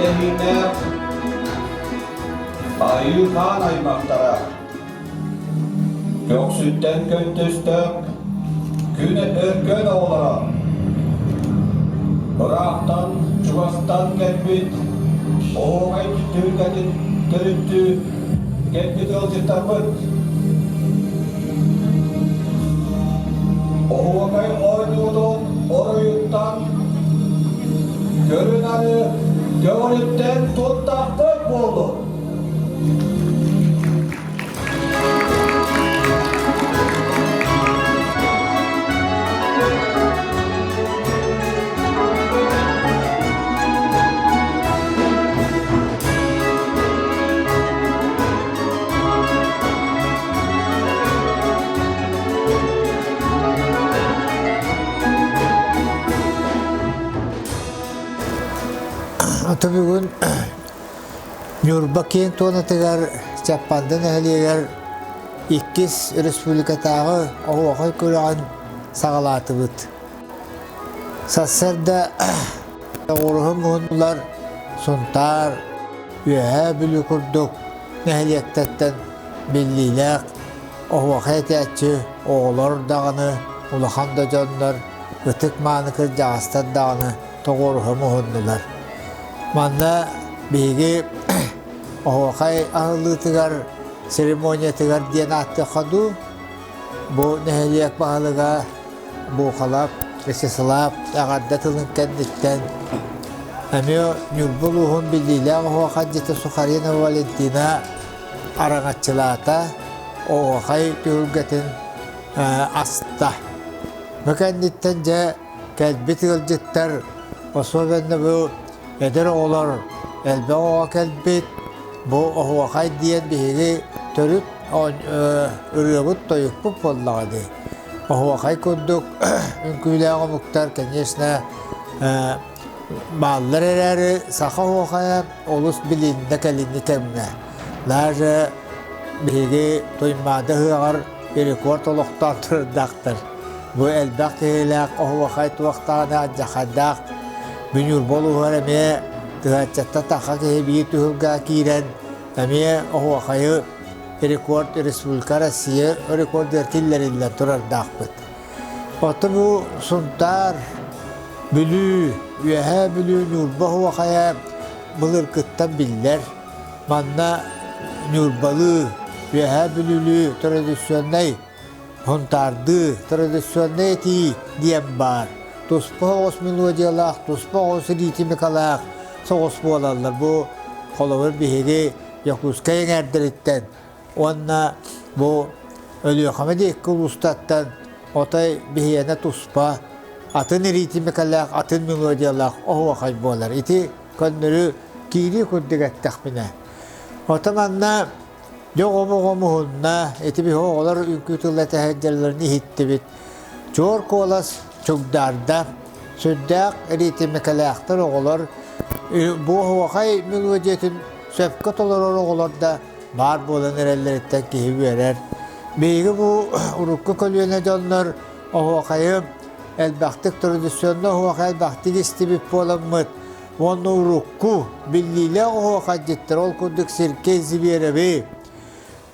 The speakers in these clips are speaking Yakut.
Эһиилээх Айыы-хаан аймахтара Көхсүттэн көнтөстөх күн өркөн оҕолоро Ыраахтан, чугастан кэлбит оһуохай түһүлгэтин төрүттүү кэлбит ыалдьыттарбыт Оһуохай оонньуутун оройуттан көрүн-ары көҕүлүттэн туттахпыт буоллун. Ото бүгүн Ньурба киэҥ туонатыгар Чаппанда нэһилиэгэр иккис республикатааҕы оһуохай күрэҕин саҕалаатыбыт. Сарсыарда оҕуруһун муһуннулар Сунтаар, Үөһээ Бүлүү курдук нэһилиэктэртэн биллиилээх оһуохай этээччи оҕолор даҕаны, улахан да дьоннор, ытык-мааны кырдьаҕастар даҕаны тоҕуоруһа муһуннулар. Манна биһиги оһуохай аһыллыытыгар, церемониятыгар диэн ааттыахха дуу, бу нэһилиэк баһылыга Буухалап Вячеслав эҕэрдэ тылын кэнниттэн эмиэ Ньурба улууһун биллиилээх оһуохайдьыта Сухаринова Валентина араҥаччылаата, оһуохай түһүлгэтин аста. Бу кэнниттэн дьэ кэлбит ыалдьыттар, особенно бу эдэр оҕолор элбэх оҕо кэлбит, бу оһуохай диэн биһиги төрүт ырыабыт-тойукпут буоллаҕа дии. Оһуохай курдук үҥкүүлээх омуктар, конечно, бааллар эрээри, саха оһуохайа олус билиннэ кэлиҥҥи кэмҥэ. Даже биһиги Туймаада ыһыаҕар рекорд олохтоон турардаахтар. Бу элбэх киһилээх оһуохай туохтаҕына алдьархайдаах Бүнүүр улууһугар эмиэ тыһааччаттан таха киһи биир түһүлгэ киирэн эмиэ оһуохайы рекорд Республика Россия рекордугар киллэриллэн турардаахпыт. Оттон бу Сунтаар, Бүлүү, Үөһээ Бүлүү, Ньурба оһуохайа былыргыттан биллэр. Манна Ньурбалыы, Үөһээ Бүлүүлүү традиционнай Һунтаардыы традиционнай этии диэн баар. Туспа оҕус мелодиялаах, туспа оҕус ритмикалаах соҕус буолаллар. Бу холобур биһиги Якутскай эҥээрдэриттэн уонна бу Өлүөхүмэ диэки улуустартан отой биһиэнэ туспа атын ритмикалаах, атын мелодиялаах оһуохай буолар. Ити көннөрү киирии курдук эттэхпинэ. Оттон манна Дьэ оҕом-оҕом уһунна, ити биһи оҕолор үҥкүү тылла тэһэрдэллэрин иһиттибит. Чуор куолас чугдаарда, сүрдээх ритмикэлээхтэр оҕолор бу оһуохай мелодиятын сөпкө толорор оҕолор да баар буолан эрэллэриттэн киһи үөрэр. Биһиги бу урукку көлүөнэ дьоннор оһуохайы элбэхтик традиционно оһуохай элбэхтик истибит буоламмыт Уонна урукку биллиилээх оһуохайдьыттар ол курдук Сергей Звереви,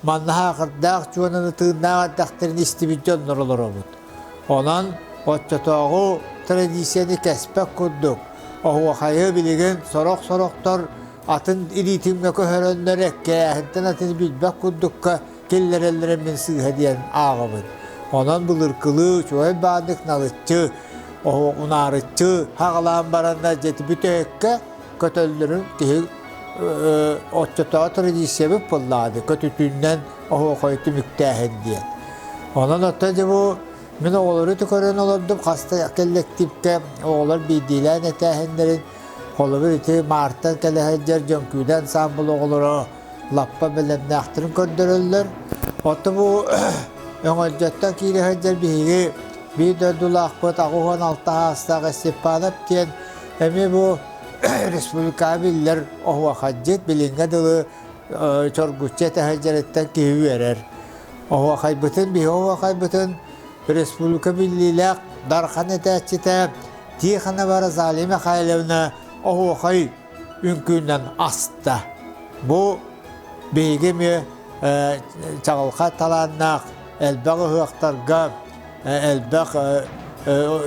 манна Хаакырдаах Чуонаны тыыннаах эрдэхтэрин истибит дьоннор олоробут. Онон оччотооҕу традицияны кэспэт курдук, оһуохайы билигин сорох-сорохтор атын илиитимҥэ көһөрөннөр эккирээһинтэн атын билбэт курдукка киллэрэллэрэ мин сыыһа диэн ааҕабын. Онон былыргылыы үчүгэй бааннык налыччы унаарыччы хаҕалаан баранна дьэти бүтэһиккэ көтөллөрүн киһи оччотооҕу традициябыт буоллаҕа көтүтүүннэн оһуохайы түмүктээһин диэн. Онон оттон дьэ бу мин оҕолору көрөн олордум хаста кэллэктиипкэ оҕолор биирдиилээн этээһиннэрин холобур ити Маартан кэлэ сылдьар Дьөҥкүүдэ ансаамбыл оҕолоро лаппа бэлэмнээхтэрин көрдөрөллөр. Оттон бу Өҥөлдьөттөн киирэ сылдьар биһиги биир дойдулаахпыт 86 саастаах Степанов диэн эмиэ бу республикаҕа биллэр оһуохайдьыт билиҥҥэ дылы чоргуччу этэ сылдьарыттан киһи үөрэр. Оһуохайбытын биһи оһуохайбытын республика биллиилээх Дархан этээччитэ Тихонова Розалия Михайловна оһуохай. үҥкүүнэн аста. Бу биһиги эмиэ чаҕылхай талааннаах элбэх ыһыахтарга, элбэх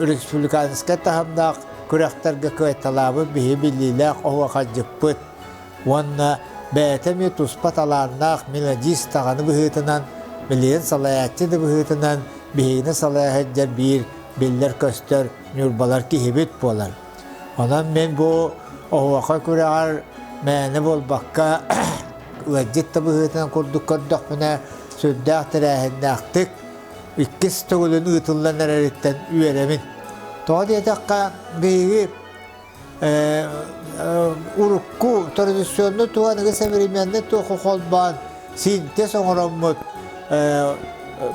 республиканскай таһымнаах күрэхтэргэ кыайталаабыт биһи биллиилээх оһуохайдьыппыт уонна бэйэтэ эмиэ туспа талааннаах мелодист даҕаны быһыытынан, билигин салайааччы да быһыытынан биһигини салайа сылдьар биир биллэр-көстөр ньурбалар киһибит буолар. Онон мин бу оһуохай күрэҕэр мээнэ буолбакка ыалдьыт да быһыытынан курдук көрдөхпүнэ сүрдээх тэрээһиннээхтик иккис төгүлүн ыытыллан эрэриттэн үөрэбин. Тоҕо диэтэххэ биһиги урукку традиционный туох аныгы современный туоху холбоон синтез оҥороммут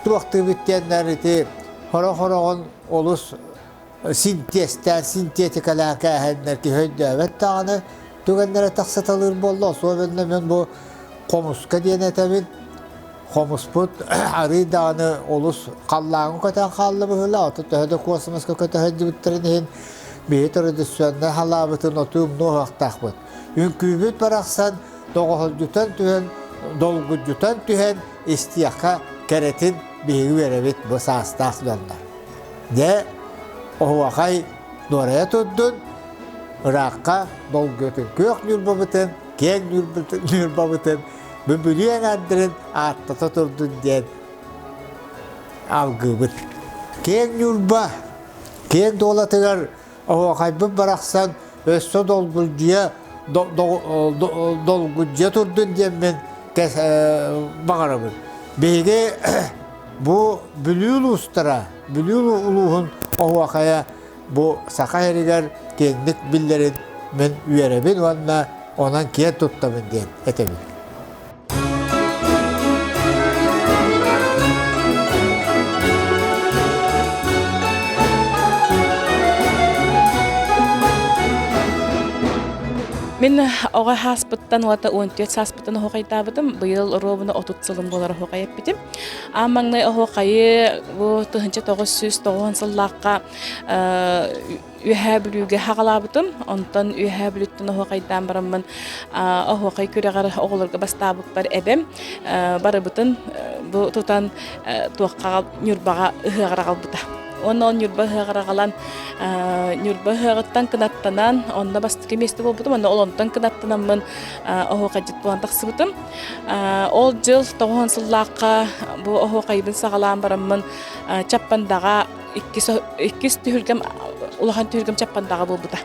туохтыыбыт диэннэр ити хоро-хороҕун олус синтезтээн синтетикалаан кээһэннэр киһи өйдөөбөт даҕаны түгэннэрэ тахсыталыыр буолла особенно мен бу хомуска диэн этэбин хомуспут арыый даҕаны олус халлааҥҥа көтөн хаалла быһыылаах ото төһө да космоска көтө сылдьыбыттарын иһин биһи традиционнай халаабытын оту умнуоһуохтаахпыт үҥкүүбүт барахсан доҕоһолдьутан түһэн долгуйдутан түһэн истиэххэ кэрэтин биһиги үөрэбит бу саастаах дьоннор Дьэ, оһуохай дуорайа турдун, ыраахха долгуйатын күөх Ньурбабытын, киэҥ Ньурбабытын Бүлүү эҥэрдэрин ааттата турдун диэн алгыыбыт. Киэҥ Ньурба киэҥ дуолатыгар оһуохайбыт барахсан өссө долгуйдуйа долгуйдуйа турдун диэммин баҕарабын. Биһиги бу Бүлүү улуустара, Бүлүү улууһун оһуохайа бу Саха сиригэр киэҥник биллэрин мин үөрэбин уонна онон киэн туттабын диэн этэбин. Мин оҕо сааспыттан уота 14 сааспыттан оһуохайдаабытым. Быйыл оруобуна 30 сылым буолар оһуохай эппитим. Аан маҥнай оһуохайы бу 1990 сыллаахха Үөһээ Бүлүүгэ хаҕалаабытым. Онтон Үөһээ Бүлүүттэн оһуохайдаан бараммын оһуохай күрэҕэр оҕолорго бастаабыппар эбэм барыбытын бу тутан туохха Ньурбаҕа ыһыаҕар аҕалбыта. Уонна ол Ньурба ыһыаҕар аҕалан Ньурба ыһыаҕыттан кынаттанан онно бастакы миэстэ буолбутум. Онно ол онтон кынаттанаммын оһуохайдьыт буолан тахсыбытым. Ол дьыл тоҕуһун сыллаахха бу оһуохайбын саҕалаан бараммын Чаппандаҕа иккис, иккис түһүлгэм улахан түһүлгэм Чаппандаҕа буолбута.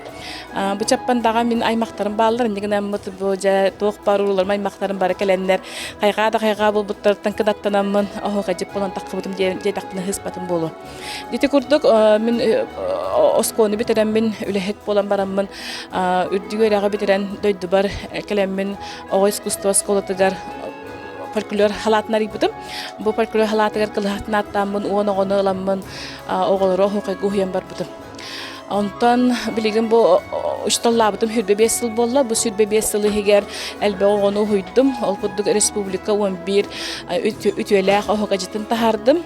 Бу Чаппандаҕа мин аймахтарым бааллар, инньэ гынаммыт бу дьэ туох баар урууларым аймахтарым бары кэлэннэр хайҕаа да хайҕаа буолбуттарыттан кынаттанаммын оһуохайдьыт буолан таххыбытым диэтэхпинэ сыыспатым буолуо. Ити курдук мин оскуоланы бүтэрэммин үлэһит буолан бараммын үрдүк үөрэҕи бүтэрэн дойдубар кэлэммин оҕо искусство оскуолатыгар фольклор халаатын арыйбытым. Бу фольклор халаатыгар кылыһахтын ааттааммын 10 оҕону ыламмын оҕолору оһуохайга уһуйан барбытым. Онтон билигин бу учууталлаабытым 25 сыл буолла. Бу 25 сыл иһигэр элбэх оҕону уһуйдум. Ол курдук республика 11 үтүөлээх оһуохайдьытын таһаардым.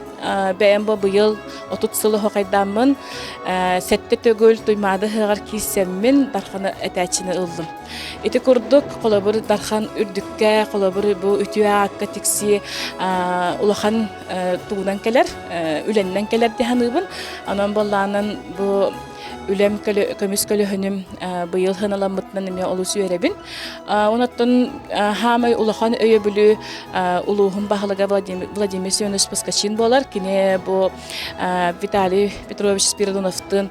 Бэйэм бу быйыл 30 сыл оһуохайдааммын сэттэ төгүл Туймаада ыһыаҕар киирсэммин Дарханы этээччини ыллым. Ити курдук, холобур, Дархан үрдүккэ, холобур, бу үтүө аакка тиксии улахан тугунан кэлэр, үлэннэн кэлэр дии саныыбын. Онон буоллаанан бу үлэм көмүс көлөһүнүм быйыл сыаналаммытынан эмиэ олус үөрэбин. Онон хаамай улахан өйөбүлү улууһум баһылыга Владимир Семенович Поскачин буолар. Кини бу Виталий Петрович Спиридоновтыын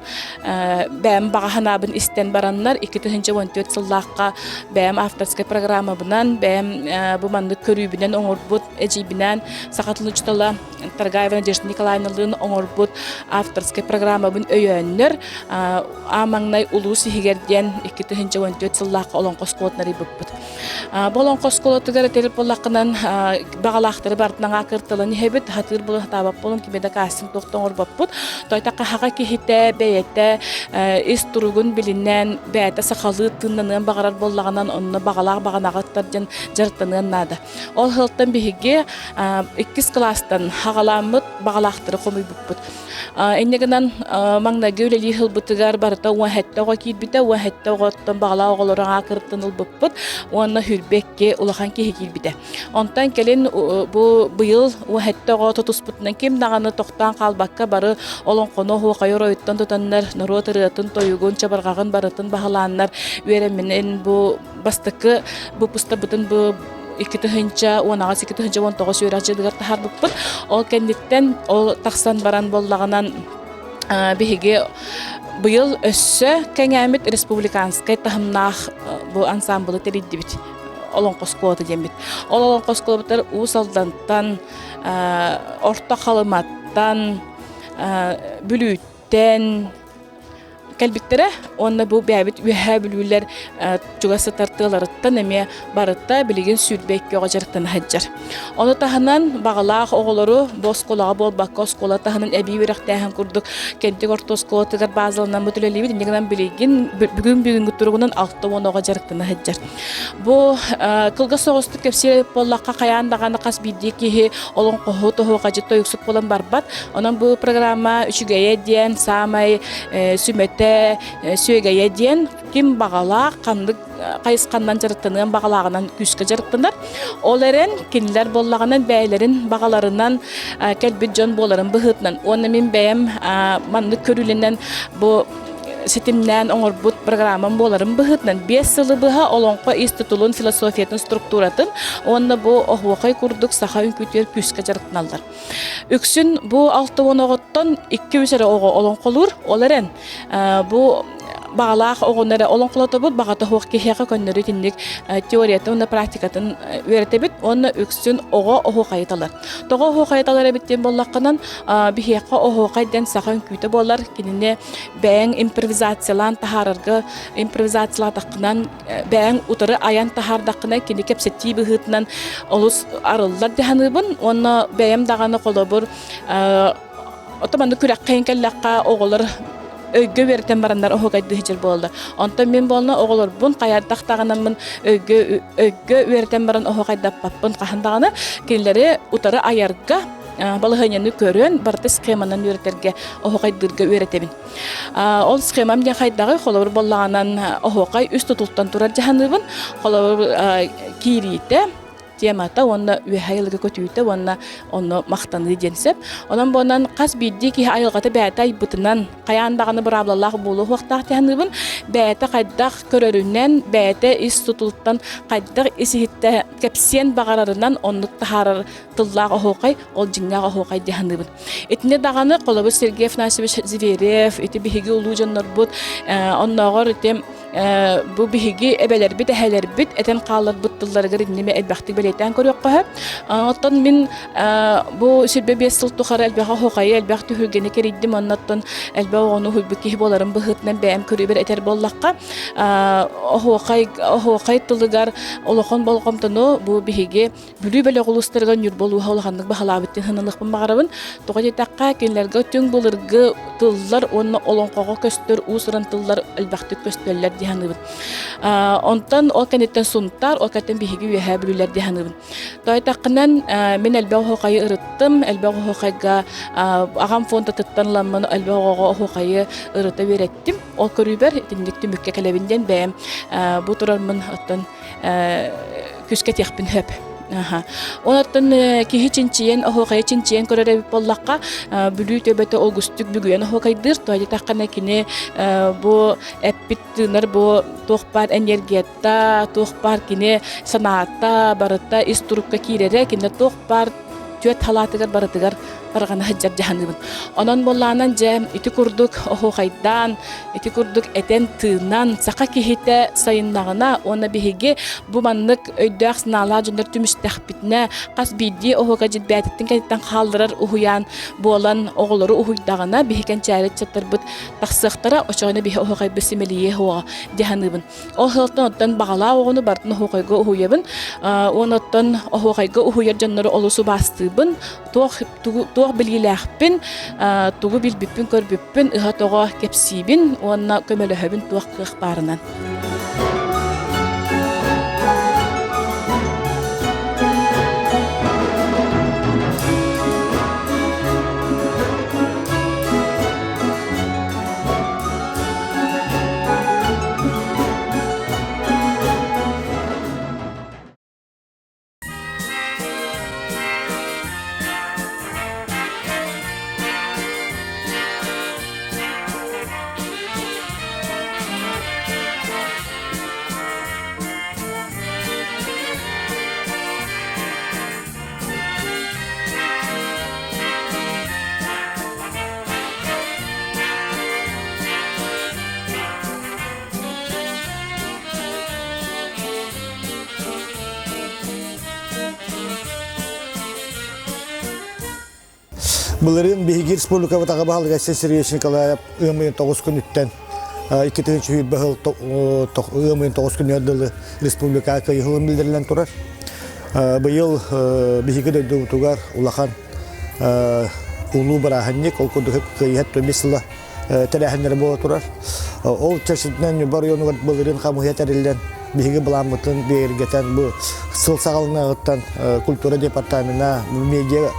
бэйэм баҕа санаабын истэн бараннар 2014 сыллаахха бэйэм авторскай программабынан бэйэм бу маннык көрүүбүнэн оҥорбут эдьиийбинээн саха тылын учуутала Таргаева Надежда Николаевналыын оҥорбут авторскай программабын өйөөннөр аа маҥнай улуус иһигэр диэн 2014 сыллаахха олоҥхо оскуолатын арыйбыппыт. Бу олоҥхо оскуолатыгар этэр буоллаххынан баҕалаахтары барытынан аакырталан иһэбит, хатыыр буолан хатаабат буолан кими да кастинг туох да оҥорбоппут. Тойта хаһаҕа киһитэ бэйэтэ ис туругун билинэн бэйэтэ сахалыы тыыннаныан баҕарар буоллаҕынан онно баҕалаах баҕанаҕыттар диэн дьарыктаныан наада. Ол сылтан биһиги иккис кылаастан хаҕаламмыт баҕалаахтары хомуйбуппут. Инньэ гынан маҥнайгы үлэлии сылбытыгар барыта 17 оҕо киирбитэ, 17 оҕоттон баҕалаах оҕолору аакырыттан ылбыппыт уонна 22 улахан киһи киирбитэ. Онтон кэлин бу быйыл 17 оҕо тутуспутунан ким даҕаны тохтоон хаалбакка бары олоҥхону оһуохайы оройуттан тутаннар норуот ырыатын, тойугун, чабырҕаҕын барытын баһылааннар үөрэмминэн бу бастакы выпустарбытын бу 2018 2019 үөрэх дьылыгар таһаарбыппыт. Ол кэнниттэн ол тахсан баран буоллаҕынан биһиги быйыл өссө кэҥээммит республиканскай таһымнаах бу ансаамбылы тэрийдибит. Олоҥхо оскуолата диэммит. Ол олоҥхо оскуолабытыгар Уус Алдантан, Орто Халыматтан, Бүлүүттэн, кэлбиттэрэ уонна бу бэйэбит Үөһээ Бүлүүлэр чугас сытар тыаларыттан эмиэ барыта билигин 22 оҕо дьарыктана сылдьар. Ону таһынан баҕалаах оҕолору бу оскуолаҕа буолбакка оскуола таһынан эбии үөрэхтээһин курдук Кэнтик орто оскуолатыгар базаланаммыт үлэлиибит. Инньэ гынан билигин бүгүн бүгүҥҥү туругунан 60 оҕо дьарыктана сылдьар. Бу кылгас соҕустук кэпсиир буоллахха хайаан даҕаны хас биирдии киһи олоҥхоһут, оһуохайдьыт, тойуксут буолан барбат. Онон бу программа үчүгэйэ диэн саамай сүмэтэ, сүөгэйэ диэн ким баҕалаах, ханнык хайысханнан дьарыктаныан баҕалааҕынан күүскэ дьарыктанар. Ол эрэн кинилэр буоллаҕынан бэйэлэрин баҕаларынан кэлбит дьон буоларын быһыытынан уонна мин бэйэм маннык көрүүлэнэн бу ситимнээн оҥорбут программам буоларын быһыытынан 5 сылы быһа олоҥхо ис тутулун, философиятын, структуратын уонна бу оһуохай курдук саха үҥкүүтүгэр күүскэ дьарыктаналлар. Үксүн бу 60 оҕоттон 2-3 эрэ оҕо олоҥхолуур. Ол эрэн бу баҕалаах оҕону эрэ олоҥхолотобут, баҕата суох киһиэхэ көннөрү итинник теориятын уонна практикатын үөрэтэбит уонна үксүн оҕо оһуохайы талар. Тоҕо оһуохайы талар эбит диэн буоллаххынан, биһиэхэ оһуохай диэн саха үҥкүүтэ буолар. Кинини бэйэҥ импровизациялаан таһаарарга импровизациялаатаххынан бэйэҥ утары айан таһаардаххына кини кэпсэтии быһыытынан олус арыллар дии саныыбын уонна бэйэм даҕаны холобур ото маннык күрэххэ кэллэххэ оҕолор өйгө үөрэтэн бараннар оһуокайдыы сылдьар буолаллар. Онтон мин буолна оҕолорбун хайардах даҕанаммын өйгө өйгө үөрэтэн баран оһуокайдаппаппын хаһан даҕаны кинилэри утары айарга балаһыанньаны көрөн барыта схеманан үөрэтэргэ оһуохайдыырга үөрэтэбин. Ол схемам диэн хайдаҕый холобур буоллаҕынан оһуохай үс тутултан турар дьаһаныыбын. Холобур киириитэ, темата уонна үөһэ айылга көтүүтэ уонна онно махтаныы диэн сөп. Онон буонан хас биирдии киһи айылҕата бэйэтэ айбытынан хайаан даҕаны быраабылалаах буолуохтаах дьаһаныыбын. Бэйэтэ хайдах көрөрүнэн, бэйэтэ ис тутулуттан хайдах ис иһиттэ кэпсиэн баҕарарынан оннук таһаарар тыллаах оһуохай, ол дьиҥнээх оһуохай дии саныыбын. Итини даҕаны холобур Сергей Афанасьевич Зверев, ити биһиги улуу дьоннорбут, оннооҕор ити бу биһиги эбэлэрбит, эһэлэрбит этэн хаалларбыт тылларыгар инними элбэхтик бэлиэтээн көрүөххэ сөп. Оттон мин бу 25 сыл тухары элбэх оһуохайы, элбэх түһүлгэни кэрийдим, оннуттан элбэх оҕону уһуйбут киһи буоларым быһыытынан бэйэм көрүүбэр этэр буоллахха, оһуохай, оһуохай тылыгар улахан болҕомтону бу биһиги Бүлүү бөлөх улуустарыгар Ньурба улууһа улаханнык баһылаабыт диэн саналыахпын баҕарабын. Тоҕо диэтэххэ, кинилэргэ түҥ былыргы тыллар уонна олоҥхоҕо көстөр уус-уран тыллар элбэхтик көстөллөр дии саныыбын. Онтон ол кэнниттэн Сунтаар, ол кэнниттэн биһиги Үөһээ Бүлүүлэр дии саныыбын. Тоҕо диэтэххинэн, мин элбэх оһуохайы ырыттым, элбэх оһуохайга аҕам фондатыттан ыламмын элбэх оҕоҕо оһуохайы ырыта үөрэттим. Ол көрүүбэр итинник түмүккэ кэлэбин диэн бэйэм бу турармын оттон күүскэ этиэхпин сөп. Онон киһи чинчийэн, оһуохайы чинчийэн көрөр эбит буоллахха, Бүлүү төбөтө олгустук бүгүйэн оһуохайдыыр. Тоҕо диэтэххинэ кини бу эппит тыынар бу туох баар энергията, туох баар кини санаата барыта ис турукка киирэрэ, кинини туох баар түөрт халаатыгар барытыгар тарҕана сылдьар дьаһаныыбын. Онон буоллаанан дьэ ити курдук оһуохайдаан, ити курдук этэн тыынан саха киһитэ сайыннаҕына уонна биһиги бу маннык өйдөөх санаалаах дьоннор түмүстэхпитинэ хас биирдии оһуока дьилбээтиттэн кэнниттэн хаалларар уһуйаан буолан оҕолору уһуйдаҕына биһи кэнчээри ыччаттарбыт тахсыахтара очоҕуна биһи оһуохайбыт симэлийиэ суоҕа дии саныыбын. Ол сылтан оттон баҕалаах оҕону барытын оһуохайга уһуйабын. Уонна оттон оһуохайга уһуйар дьоннору олус убаастыыбын. Туох туох билиилээхпин, тугу билбиппин-көрбүппүн ыһа-тоҕо кэпсиибин уонна көмөлөһөбүн туох кыах баарынан. Былырыын биһиги республикабыт аҕа баһылыга Айсен Сергеевич Николаев ыам ыйын 9 күнүттэн 2020 сыл ыам ыйын 9 күнүгэр дылы республикаҕа кыайыһылын биллэриллэн турар. Быйыл биһиги дойдубутугар улахан улуу бырааһынньык, ол курдук кыайыһат 5 сыла тэрээһиннэрэ буола турар. Ол чэрчитинэн Ньурба оройуонугар былырыын хамыыһыйа тэриллэн, биһиги былааммытын бигэргэтэн, бу сыл саҕаланыаҕыттан культура департамена, медиа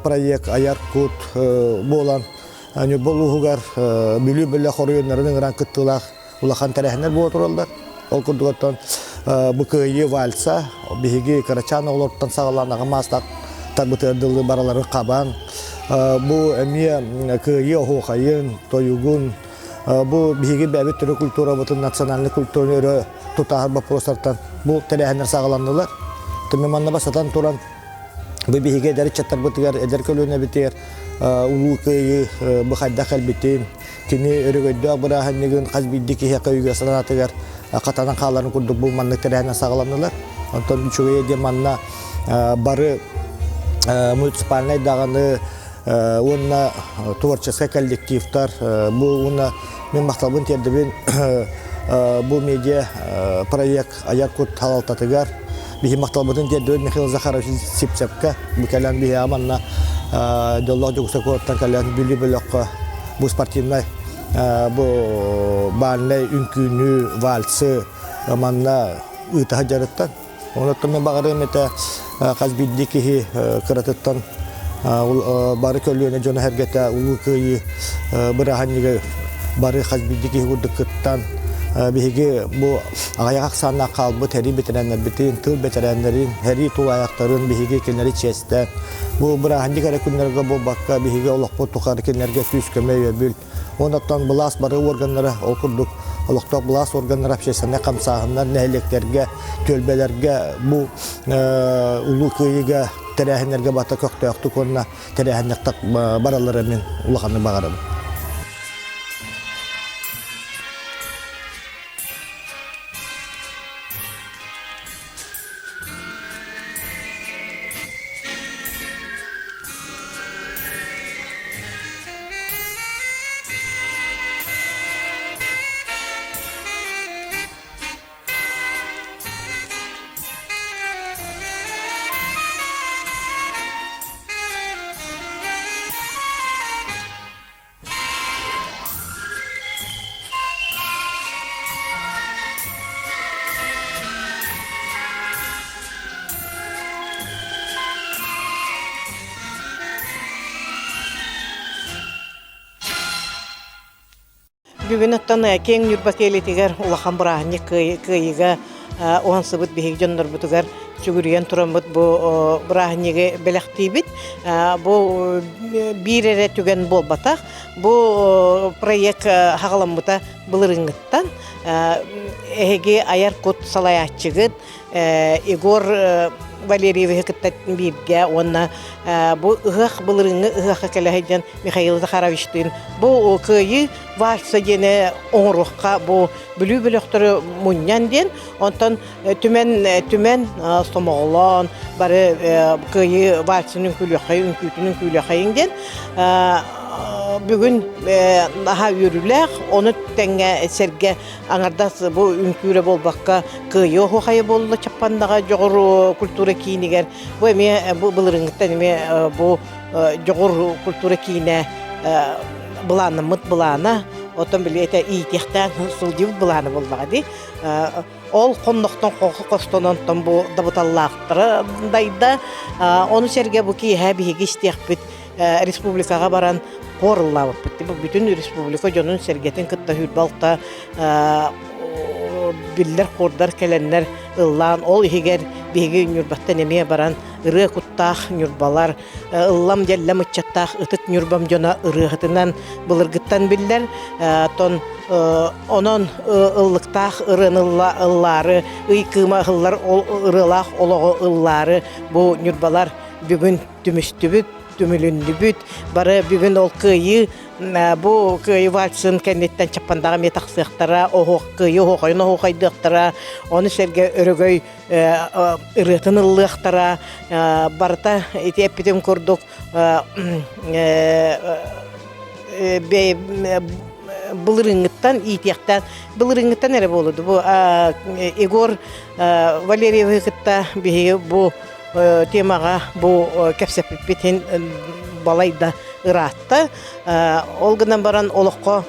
проект айар кут буолан Ньурба улууһугар Бүлүү бөлөх оройуоннарын ыҥыран кыттыылаах улахан тэрээһиннэр буола тураллар. Ол курдук оттон бу кыайыы вальса биһиги кырачаан оҕолортон саҕалаан аҕа маастаах тарбытыгар дылы бараларын хабан бу эмиэ кыайыы оһуохайын, тойугун бу биһиги бэйэбит төрүт культурабытын, национальнай культураны өрө тутааһын боппуруостартан бу тэрээһиннэр саҕаланнылар. Түмэ манна бастатан туран бу биһиги эдэр ыччаттарбытыгар, эдэр көлүөнэбитигэр улуу кыайыы бу хайдах кэлбитин, Кини өрөгөйдөөх бырааһынньыгын хас биирдии киһиэхэ өйүгэр санаатыгар хатанан хааларын курдук бу маннык тэрээһинэ саҕаланнылар. Онтон үчүгэйэ диэн манна бары муниципальнай даҕаны уонна творческай коллективтар бу уонна мин махталбын тиэрдэбин бу медиа проект айар кут салалтатыгар биһи махталбытын тиэрдэбин Михаил Захарович Сипцевка бу кэлэн биһиэхэ манна дьоллоох Дьокуускай куораттан кэлэн Бүлүү бөлөххө бу спортивнай бу бальнай үҥкүүнү вальсы манна ыыта сылдьарыттан онуттан мен баҕарыам этэ хас биирдии киһи кыратыттан бары көлүөнэ дьоно сэргэтэ улуу кыайыы бырааһынньыгы бары хас биирдии киһи курдук кыттан биһиги бу аҕыйах ахсааннаах хаалбыт сэрии бэтэрээннэрбитин, тыл бэтэрээннэрин, сэрии тулаайахтарын биһиги кинилэри чиэстээн бу бырааһынньык эрэ күннэргэ буолбакка биһиги олохпут тухары кинилэргэ күүс-көмө өйөбүл Онон былаас бары органнара, ол курдук олохтоох былаас органнара, общественнай хамсааһыннар нэһилиэктэргэ, түөлбэлэргэ бу Улуу Кыайыыга тэрээһиннэргэ бата көхтөөхтүк уонна тэрээһиннэхтик бараллара мин улаханнык баҕарабын. Бүгүн оттон киэҥ Ньурба киэлитигэр улахан бырааһынньык кыайыыга уһансыбыт биһиги дьоннорбутугар сүгүрүйэн тураммыт бу бырааһынньыгы бэлэхтиибит. Бу биир эрэ түгэн буолбатах. Бу проект хаҕаламмыта былырыыҥҥыттан. Эһиги айар кут салайааччыгыт Егор. Валерьевиһы кытта бииргэ уонна бу ыһыах былырыыҥҥы ыһыахха кэлэ сылдьан Михаил Захаровичтыын бу кыайыы вальса диэни оҥоруохха бу Бүлүү бөлөхтөрү мунньан диэн онтон түмэн түмэн сомоҕолоон бары кыайыы вальсын үҥкүүлүөххэйин үҥкүүтүн үҥкүүлүөххэйин диэн бүгүн наһаа үөрүүлээх ону тэҥҥэ сэргэ аҥардас бу үҥкүүрэ буолбакка кыайыы оһуохайа буолла Чаппандаҕа дьоҕур культура киинигэр бу эмиэ бу былырыыҥҥыттан эмиэ бу дьоҕур культура киинэ былааннаммыт былаана оттон били этэ иитиэхтээн сылдьыбыт былаана буоллаҕа дии ол хоннохтон хостонон бу дабыталлаахтара дайда ону сэргэ бу киэһэ биһиги истиэхпит республикаҕа баран хор ыллаабыппыт. Бу бүтүн республика дьонун сэргэтин кытта 26 биллэр хордар кэлэннэр ыллаан, ол иһигэр биһиги Ньурбаттан эмиэ баран ырыа куттаах ньурбалар, ыллам дьэллэм ыччаттаах ытык Ньурбам дьоно ырыаһытынан былыргыттан биллэр. Тон онон ыллыктаах ырыаны ыллаары, ый кыыма ыһыллар ырыалаах олоҕу ыллаары бу ньурбалар бүгүн түмүстүбүт, түмүлүннүбүт. Бары бүгүн ол кыайыы бу кыайыы вальсын кэнниттэн Чаппандаҕа эмиэ тахсыахтара, оһох кыайыы оһуохайын оһуохайдыахтара, ону сэргэ өрөгөй ырыатын ыллыахтара. Барыта ити эппитим курдук былырыыҥҥыттан иитиэхтээн былырыыҥҥыттан эрэ буолуду бу Егор Валерьевы кытта биһиги бу темаҕа бу кэпсэппиппитин балай да ыраатта. Ол гынан баран олоххо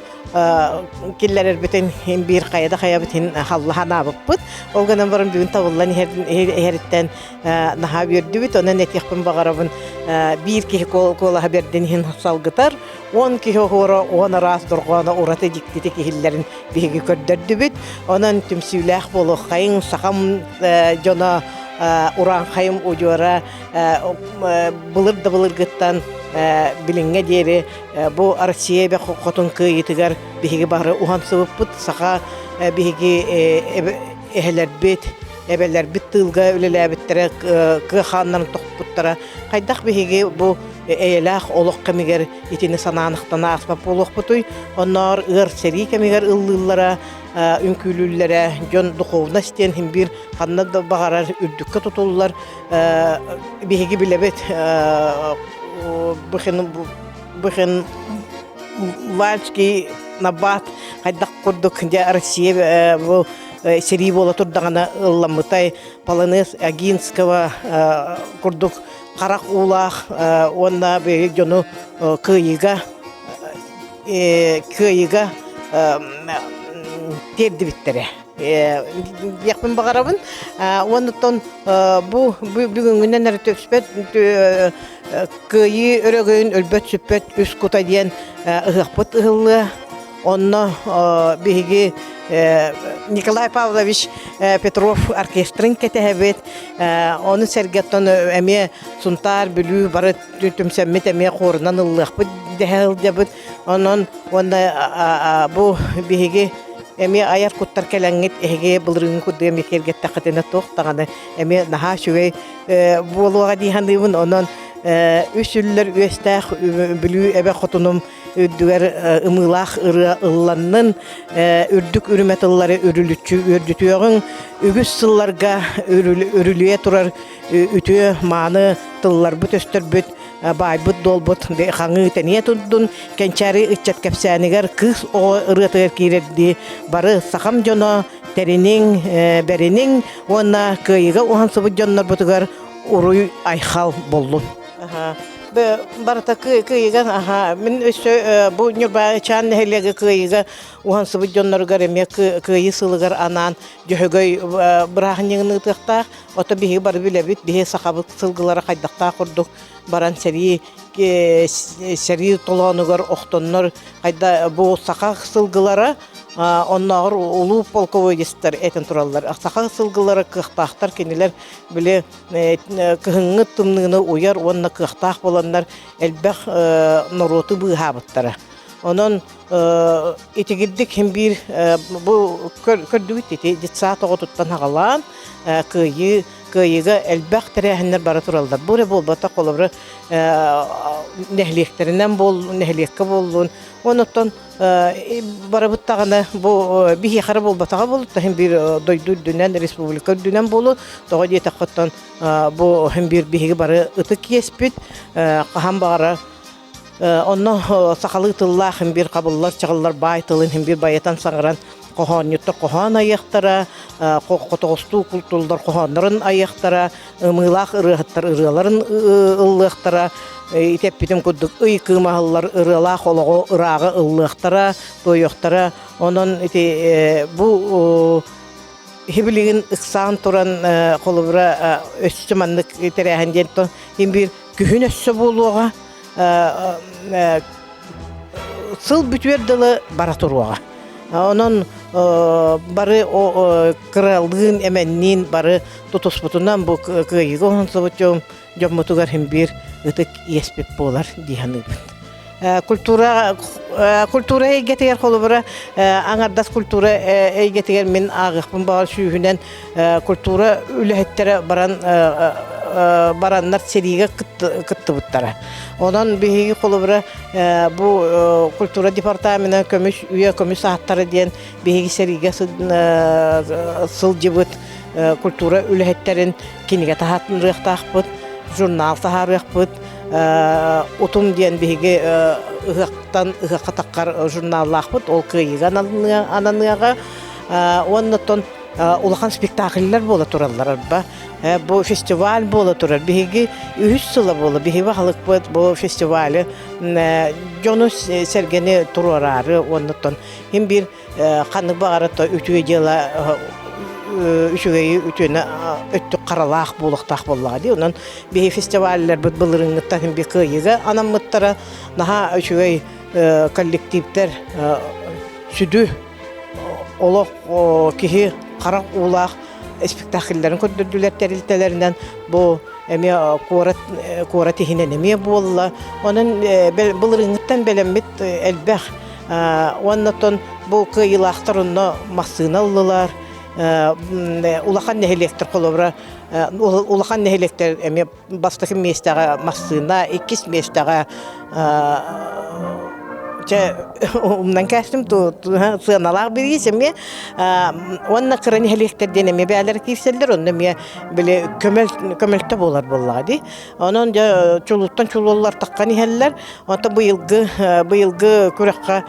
киллэрэрбитин биир хайа да хайабытын халлаһанаабыппыт. Ол гынан баран бүгүн табыллан иһэриттэн наһаа үөрдүбүт. Онон этиэхпин баҕарабын биир киһи куолаһа бэрдин иһин салгытар, 10 киһи оһуора 10 араас дорҕооно ураты дьиктитик иһиллэрин биһиги көрдөрдүбүт. Онон түмсүүлээх буолуоххайыҥ, сахам дьоно урааҥхайым удьуора былыр да былыргыттан билиҥҥэ диэри бу Россия эбэ хотун кыайыытыгар биһиги бары уһансыбыппыт. Саха биһиги эһэлэрбит, эбэлэрбит тыылга үлэлээбиттэрэ, кыа хааннарын тохпуттара. Хайдах биһиги бу эйэлээх олох кэмигэр итини санаанахтан ааспат буолуохпутуй? Онноор ыар сэрии кэмигэр ыллыыллара, үҥкүүлүүллэрэ, дьон духовность диэн иһин биир ханна да баҕарар үрдүккэ тутуллар. Биһиги билэбит Бухен Вальский Набат хайдах курдук дьэ Россия бу сэрии буола турдаҕына ылламмытай Полонез Агинского курдук харах уулаах уонна биһиги дьону кыайыыга кыайыыга тиэрдибиттэрэ диэхпин баҕарабын. Уонна бу бүгүҥҥүнэн эрэ түспэт кыайыы өрөгөйүн өлбөт-сүппэт үс кута диэн ыһыахпыт ыһыллыа. Онно биһиги Николай Павлович Петров оркестрын кэтэһэбит. Ону сэргэ оттон эмиэ Сунтаар, Бүлүү бары түмсэммит эмиэ хуорунан ыллыахпыт дэһэ сылдьабыт. Онон уонна бу биһиги эмиэ айар куттар кэлэҥҥит эһиги былырыыҥҥы курдук эмиэ киэргэттэххитинэ туох даҕаны эмиэ наһаа үчүгэй буолуоҕа дии саныыбын. Онон үс үллэр үөстээх Бүлүү эбэ хотунум үрдүгэр ымыылаах ырыа ылланнын, үрдүк үрүмэ тыллары үрүлүччү үөрдүтүөҕүҥ, үгүс сылларга үрүлүйэ турар үтүө мааны тылларбыт-өстөрбүт баайбыт-дуолбут хаҥыы тэнийэ турдун, кэнчээри ыччат кэпсээнигэр кыыс оҕо ырыатыгар киирэрдии бары сахам дьоно тэриниҥ, бэриниҥ уонна кыайыыга уһансыбыт дьоннорбутугар уруй-айхал буоллун. Барыта кыайыган аха мин өссө бу Ньурбачаан нэһилиэгэ кыайыыга уһансыбыт дьонноругар эмиэ кыайыы сылыгар анаан Дьөһөгөй бырааһынньыгын ыытыахтаах. Ото биһиги бары билэбит, биһи сахабыт сылгылара хайдахтаах курдук баран сэрии сэрии толоонугар охтоннор хайда бу саха сылгылара оннооҕор улуу полководецтар этэн тураллар. Саха сылгылара кыахтаахтар кинилэр били кыһыҥҥы тымныыны уйар уонна кыахтаах буоланнар элбэх норуоту быыһаабыттара. Онон итигирдик хим биир бу көрдүгүт ити детсад оҕотуттан аҕалаан кыайыы Кыайыыга элбэх тэрээһиннэр бара тураллар. Бу эрэ буолбатах, холобура, нэһилиэктэринэн буол, нэһилиэккэ буоллун. Онуттан барыбыт даҕаны бу биһиэхэ эрэ буолбатаҕа буолуо, иһин биир дойду үрдүнэн, республика үрдүнэн буолуо. Тоҕо диэтэххэ, оттон бу иһин биир биһиги бары ытык иэспит, хаһан баҕарар Онно сахалыы тыллаах иһин биир хабыллар чаҕыллар баай тылын иһин биир байытан саҥаран хоһоонньуттар хоһоон айыахтара, хотоҕостуу култууллар хоһооннорун айыахтара, ымыылаах ырыаһыттар ырыаларын ыллыахтара, ити эппитим курдук ый кыымаһыллар ырыалаах олоҕу ырааҕы ыллыахтара, туойуохтара. Онон ити бу билигин ыксаан туран холобура өссө маннык тэрээһин диэн иһин биир күһүн өссө буолуоҕа сыл бүтүөр дылы бара туруоҕа. Онон бары кыралыын, эмэнниин бары тутуспутунан бу кыайыыга оҥорсубут дьоммутугар иһин биир ытык иэспит буолар дии саныыбын. Культура культура эйгэтигэр холобура аҥардас культура эйгэтигэр мин ааҕыахпын баҕар сүүһүнэн культура үлэһиттэрэ баран бараннар сэриигэ кыттыбыттара. Онон биһиги холобура бу культура департамена көмүс үйэ көмүс ааттара диэн биһиги сэриигэ сылдьыбыт культура үлэһиттэрин кинигэ таһаарыахтаахпыт, журнал таһаарыахпыт, Утум диэн биһиги ыһыахтан ыһыахха таххар журналлаахпыт, ол кыайыыга ананыаҕа. Уонна оттон улахан спектакльлар буола тураллар арба. Бу фестиваль буола турар. Биһиги үһүс сыла буола. Биһиги баһылыкпыт бу фестивалы дьону сэргэни туруораары уонна оттон иһин биир ханнык баҕара үтүө дьыала үчүгэйи үтүөнэ өттүк харалаах буолуохтаах буоллаҕа дии. Онон биһи фестивалларбыт былырыыҥҥыттан би кыайыыга анаммыттара наһаа үчүгэй коллективтэр сүдү олох киһи харах уулаах спектакльларын көрдөрдүлэр тэрилтэлэринэн бу эмиэ куорат куорат иһинэн эмиэ буолла. Онон былырыыҥҥыттан бэлэммит элбэх Уонна оттон бу кыайыылаахтар онно массыына ыллылар. Улахан нэһилиэктэр холобура улахан нэһилиэктэр эмиэ бастакы миэстэҕэ массыына, иккис миэстэҕэ чэ умнан кээстим сыаналаах бириис эмиэ уонна кыра нэһилиэктэр диэн эмиэ бэйэлэрэ киирсэллэр онно эмиэ били көмөл көмөлтө буолар буоллаҕа дии Онон дьэ чулууттан чулууллар таххан иһэллэр. Онтон быйылгы быйылгы күрэххэ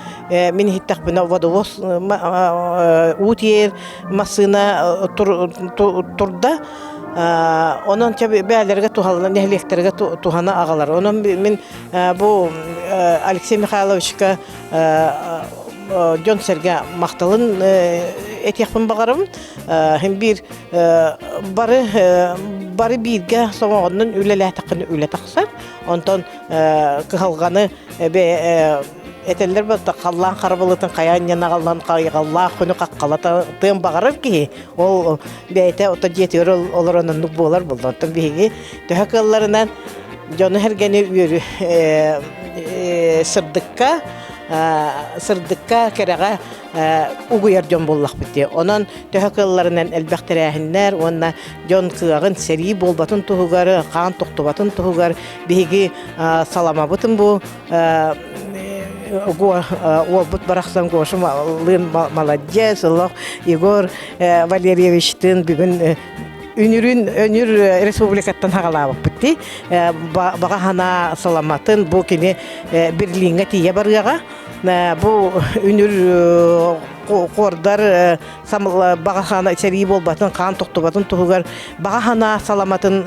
мин иһиттэхпинэ водовоз уу тиэйэр массыына турда. Онон бээлэргэ туһалана нэһилиэктэргэ туһана аҕалар. Онон мин бу Алексей Михайловичка дьон-сэргэ махталын этиэхпин баҕарабын. Һин биир бары бары бииргэ сомоҕоннон үлэлээтэххинэ үлэ тахсар. Онтон кыһалҕаны этэллэр барыта халлаан харабылытын хайа анньан аҕаллан хайҕаллаах күнү хаххалатыан баҕарар киһи ол бэйэтэ ото дьиэтигэр олорон оннук буолар буолла. Оттон биһиги төһө кыалларынан дьону сэргэни үөрү сырдыкка сырдыкка кэрэҕэ угуйар дьон буоллахпыт дии. Онон төһө кыалларынан элбэх тэрээһиннэр уонна дьон кыаҕын сэрии буолбатын туһугар, хаан тохтубатын туһугар биһиги саламабытын бу уолбут барахсан Гоша лыын маладьыас, олох Егор Валерьевичтыын бүгүн үнүрүн өнүр республикаттан хаҕалаабыппыт дии. Баҕа санаа саламатын бу кини Берлиҥҥэ тиийэ барыаҕа. Бу үнүр хуордар баҕа хаана сэрии буолбатын, хаан тохтубатын туһугар баҕа санаа саламатын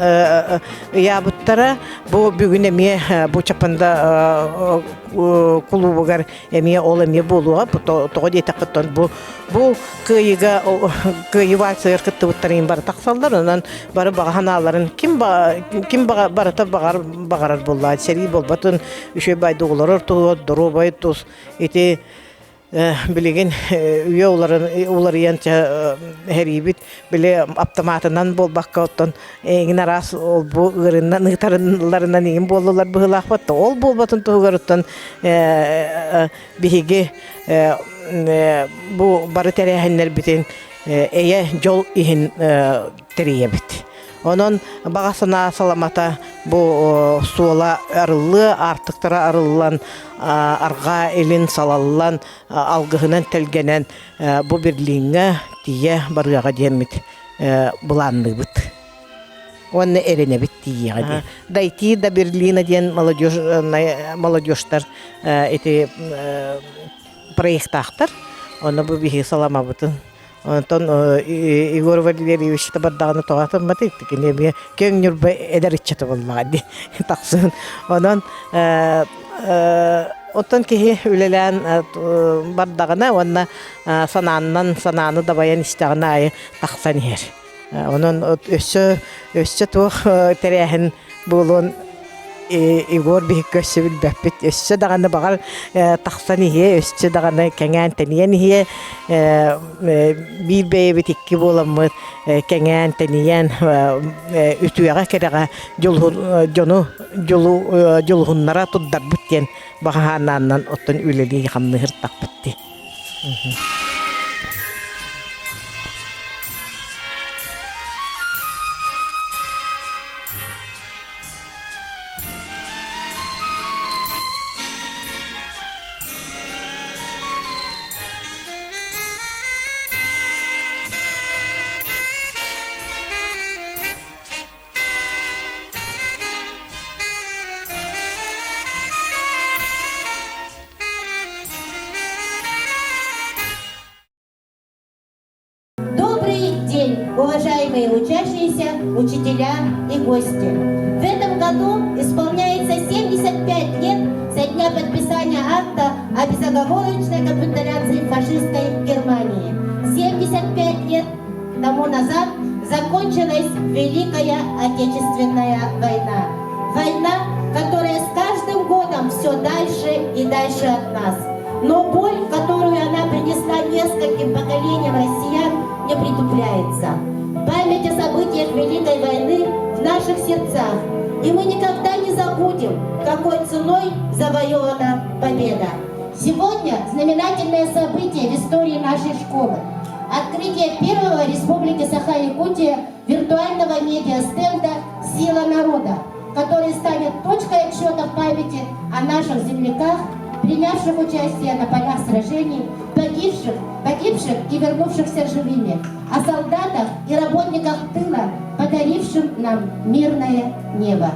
ыйаабыттара. Бу бүгүн эмиэ бу Чапанда кулуубугар эмиэ ол эмиэ буолуоҕа. Тоҕо диэтэххиттэн бу бу кыайыыга кыайыы вальсыгар кыттыбыттарын бары тахсаллар. Онон бары баҕа санааларын ким ким барыта баҕар баҕарар буоллаа. Сэрии буолбатын үчүгэй байды олорор туһугар доруобай тус ити билигин үйэ уларыйан эһэриибит били аптамаатынан буолбакка оттон эҥин араас ол бу ыарыннан ыытарыларынан иҥин буоллулар быһыылаахпыт ол буолбатын туһугар оттон биһиги бу бары тэрээһиннэрбитин эйэ дьол иһин тэрийэбит. Онон баҕа санаа саламата бу суола арыллыа, аартыктара арыллан, арҕаа илин салаллан, алгыһынан тэлгэнэн бу Берлиҥҥэ тиийэ барыаҕа диэммит былаанныыбыт. Уонна эрэнэбит тиийиэҕэ диэн. Дойти до Берлина диэн молодежтар ити проектаахтар. Онно бу биһиги саламабытын Онтон Егор Валерьевич бардаҕына тоҕо атымматый кини эмиэ киэҥ Ньурба эдэр ыччата буоллаҕа дии тахсын. Онон оттон киһи үлэлээн бардаҕына уонна санааннан санааны дабайан истэҕин аайы тахсан иһэр. Онон өссө өссө туох тэрээһин буолуон Егор биһикки өссө билбэппит. Өссө даҕаны баҕар тахсан иһиэ, өссө даҕаны кэҥээн тэнийэн иһиэ. Биир бэйэбит икки буоламмыт кэҥээн тэнийэн үтүөҕэ кэрэҕэ дьону дьулуһуннара турдарбыт диэн баҕаһаанааннан оттон үлэлии хамныһыртахпыт дии. Добрый день, уважаемые учащиеся, учителя и гости! В этом году исполняется 75 лет со дня подписания акта о безоговорочной капитуляции фашистской Германии. 75 лет тому назад закончилась Великая Отечественная война. Война, которая с каждым годом все дальше и дальше от нас. Но боль, которую она принесла нескольким поколениям россиян, не притупляется. Память о событиях Великой войны в наших сердцах. И мы никогда не забудем, какой ценой завоевана победа. Сегодня знаменательное событие в истории нашей школы. Открытие первого Республики Саха-Якутия виртуального медиа-стенда «Сила народа», который станет точкой отсчета в памяти о наших земляках, принявших участие на полях сражений, погибших, погибших и вернувшихся живыми, о солдатах и работниках тыла, подарившим нам мирное небо.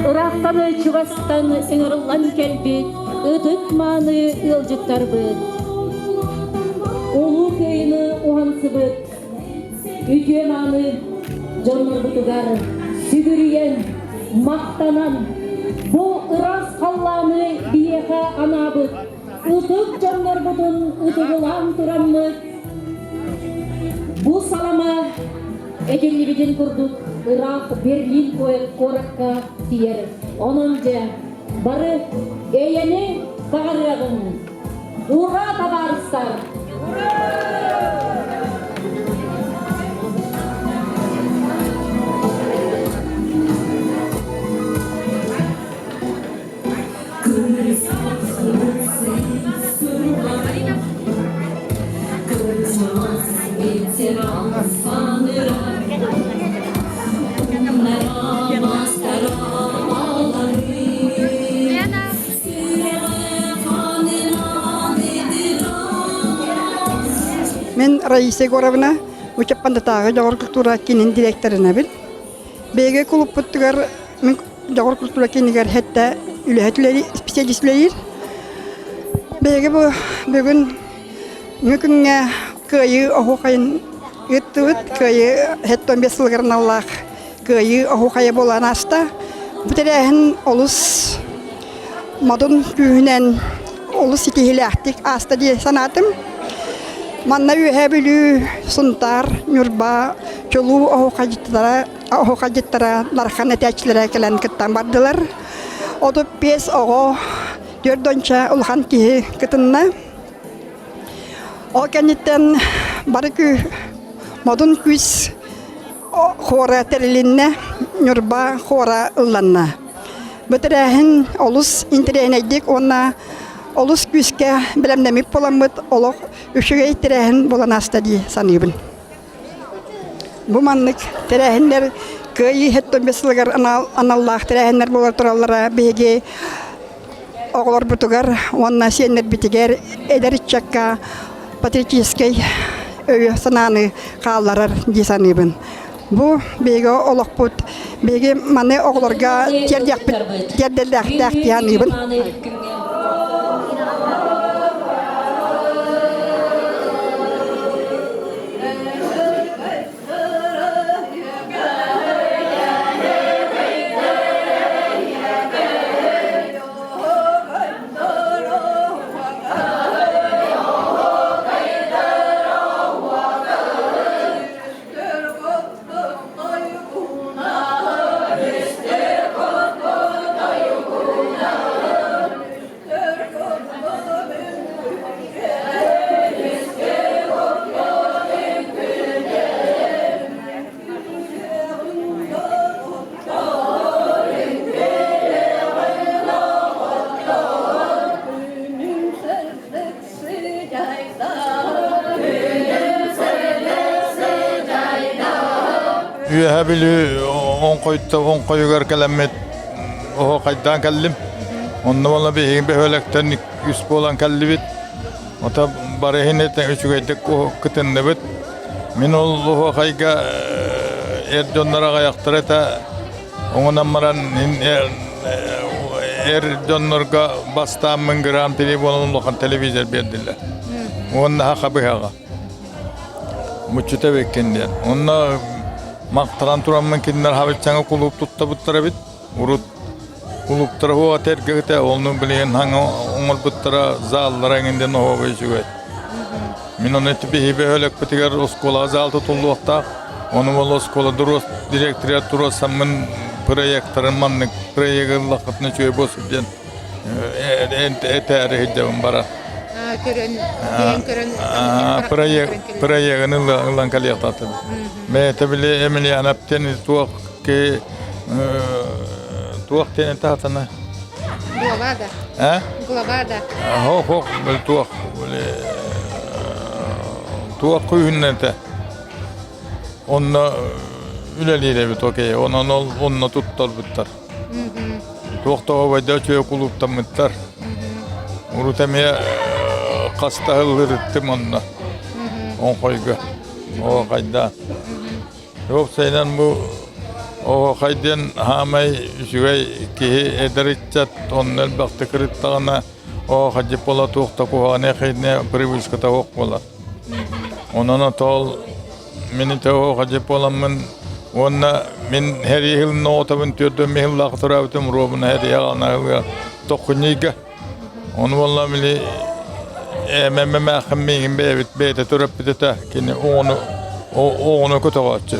Ыраахтан чугастан ыҥырыллан кэлбит ытык-мааны ыалдьыттарбыт. Улуу Кыайыны уһансыбыт үтүө-мааны дьоннорбутугар сүгүрүйэн, махтанан, бу ыраас халлааны биһиэхэ анаабыт ытык дьоннорбутун ытыгылаан тураммыт, бу салама этиллибитин курдук ыраах Берлин куоракка тиийэр. Онон дьэ, бары эйэни баҕарыаҕыҥ! Ура, табаарыстар! Мин Раиса Егоровна Учаппандатааҕы дьоҕур культура киинин директорынабын. Биһиги кулуппутугар мин дьоҕур культура киинигэр хэттэ үлэһит үлэли специалист үлэлиир. Биһиги бу бүгүн күҥҥэ Кыайыы оһуохайын ыыттыбыт. Кыайыы 75 сылыгар аналлаах Кыайыы оһуохайа буолан ааста. Бу тэрээһин олус модун күүһүнэн олус ситиһиилээхтик ааста дии санаатым. Манна Үөһээ Бүлүү, Сунтаар, Ньурба чулуу оһуохайдьыттара, оһуохайдьыттара, дархан этээччилэрэ кэлэн кыттан бардылар. 35 оҕо, түөрт уонча улахан киһи кытынна. Ол кэнниттэн бары күү, модун күүс хуора тэрилиннэ, Ньурба хуора ылланна. Бу тэрээһин олус интэриэһинэйдик уонна олус күүскэ бэлэмнэммит буоламмыт олох үчүгэй тэрээһин буолан ааста дии саныыбын. Бу маннык тэрээһиннэр Кыайыы 75 сылыгар аналлаах тэрээһиннэр буола тураллара биһиги оҕолорбутугар уонна сиэннэрбитигэр эдэр ыччакка патриотическай өйү-санааны хаалларар дии саныыбын. Бу биһиги олохпут, биһиги маны оҕолорго тиэрдиэхпит, тиэрдэллээхтээх дии саныыбын. Үөһэ Бүлүү оҥхойугар кэлэммит оһуохайдаан кэллим. Онно буолла биһиги бөһүөлэктэн үс буолан кэллибит. Ото бары иһин үчүгэйдик кытынныбыт. Мин ол оһуохайга эр дьоннор аҕыйахтара этэ. Оҥонон баран эр дьоннорго бастааммын гран-при буолан улахан телевизор биэрдилэр. Уонна хаха быһаҕа. Муччута эбиккин диэн. Онно махтанан тураммын кинилэр хабыччаҥа кулууп туттабыттар эбит. Урут кулууптара хуа тэргэгитэ, онну билигин хаҥа оҥорбуттара заллара эҥин диэн оһуоба үчүгэй. Мин ону биһи бөһүөлэкпитигэр оскуола зал тутуллуохтаах. Ону ол оскуола дуруос директорыгар туруорсаммын проекторын маннык проегы ыллаххытына үчүгэй буолсун диэн этээри сылдьабын бара. Көрөн, тиийэн көрөн проект проегын ылан кэлиэхтаатым. Бэйэтэ били Эмилианов диэн туох ки туох диэн таатана Глава да. А? Глава да. Хох хох туох туох күүһүннэтэ. Онно үлэлиир эбит окей. Онон ол онно туттарбыттар. Туох тоҕо байда үчүгэй кулууптаммыттар. Урут эмиэ хастаһыллырыттым онно. Оҥхойго. Оо хайда. Уопсайынан бу оһуохай диэн хаамай үчүгэй киһи эдэр ыччат онно элбэхтик кырыттаҕына оһуохайдьыт буола туох да куһаҕаны эхэйдине привычката суох буолар. Онон отоол мин ити оһуохайдьыт буоламмын. Уонна мин һэрии сылын оҕотобун түөртүн миһиллаах төрөөбүтүм руобуна һэрии аҕана тоххунньуйга. Ону буолла били эмэмэ мээххин миигин бэйэбит бэйэтэ төрөппүт этэ. Кини оҕону оҕону көтөҕөөччү.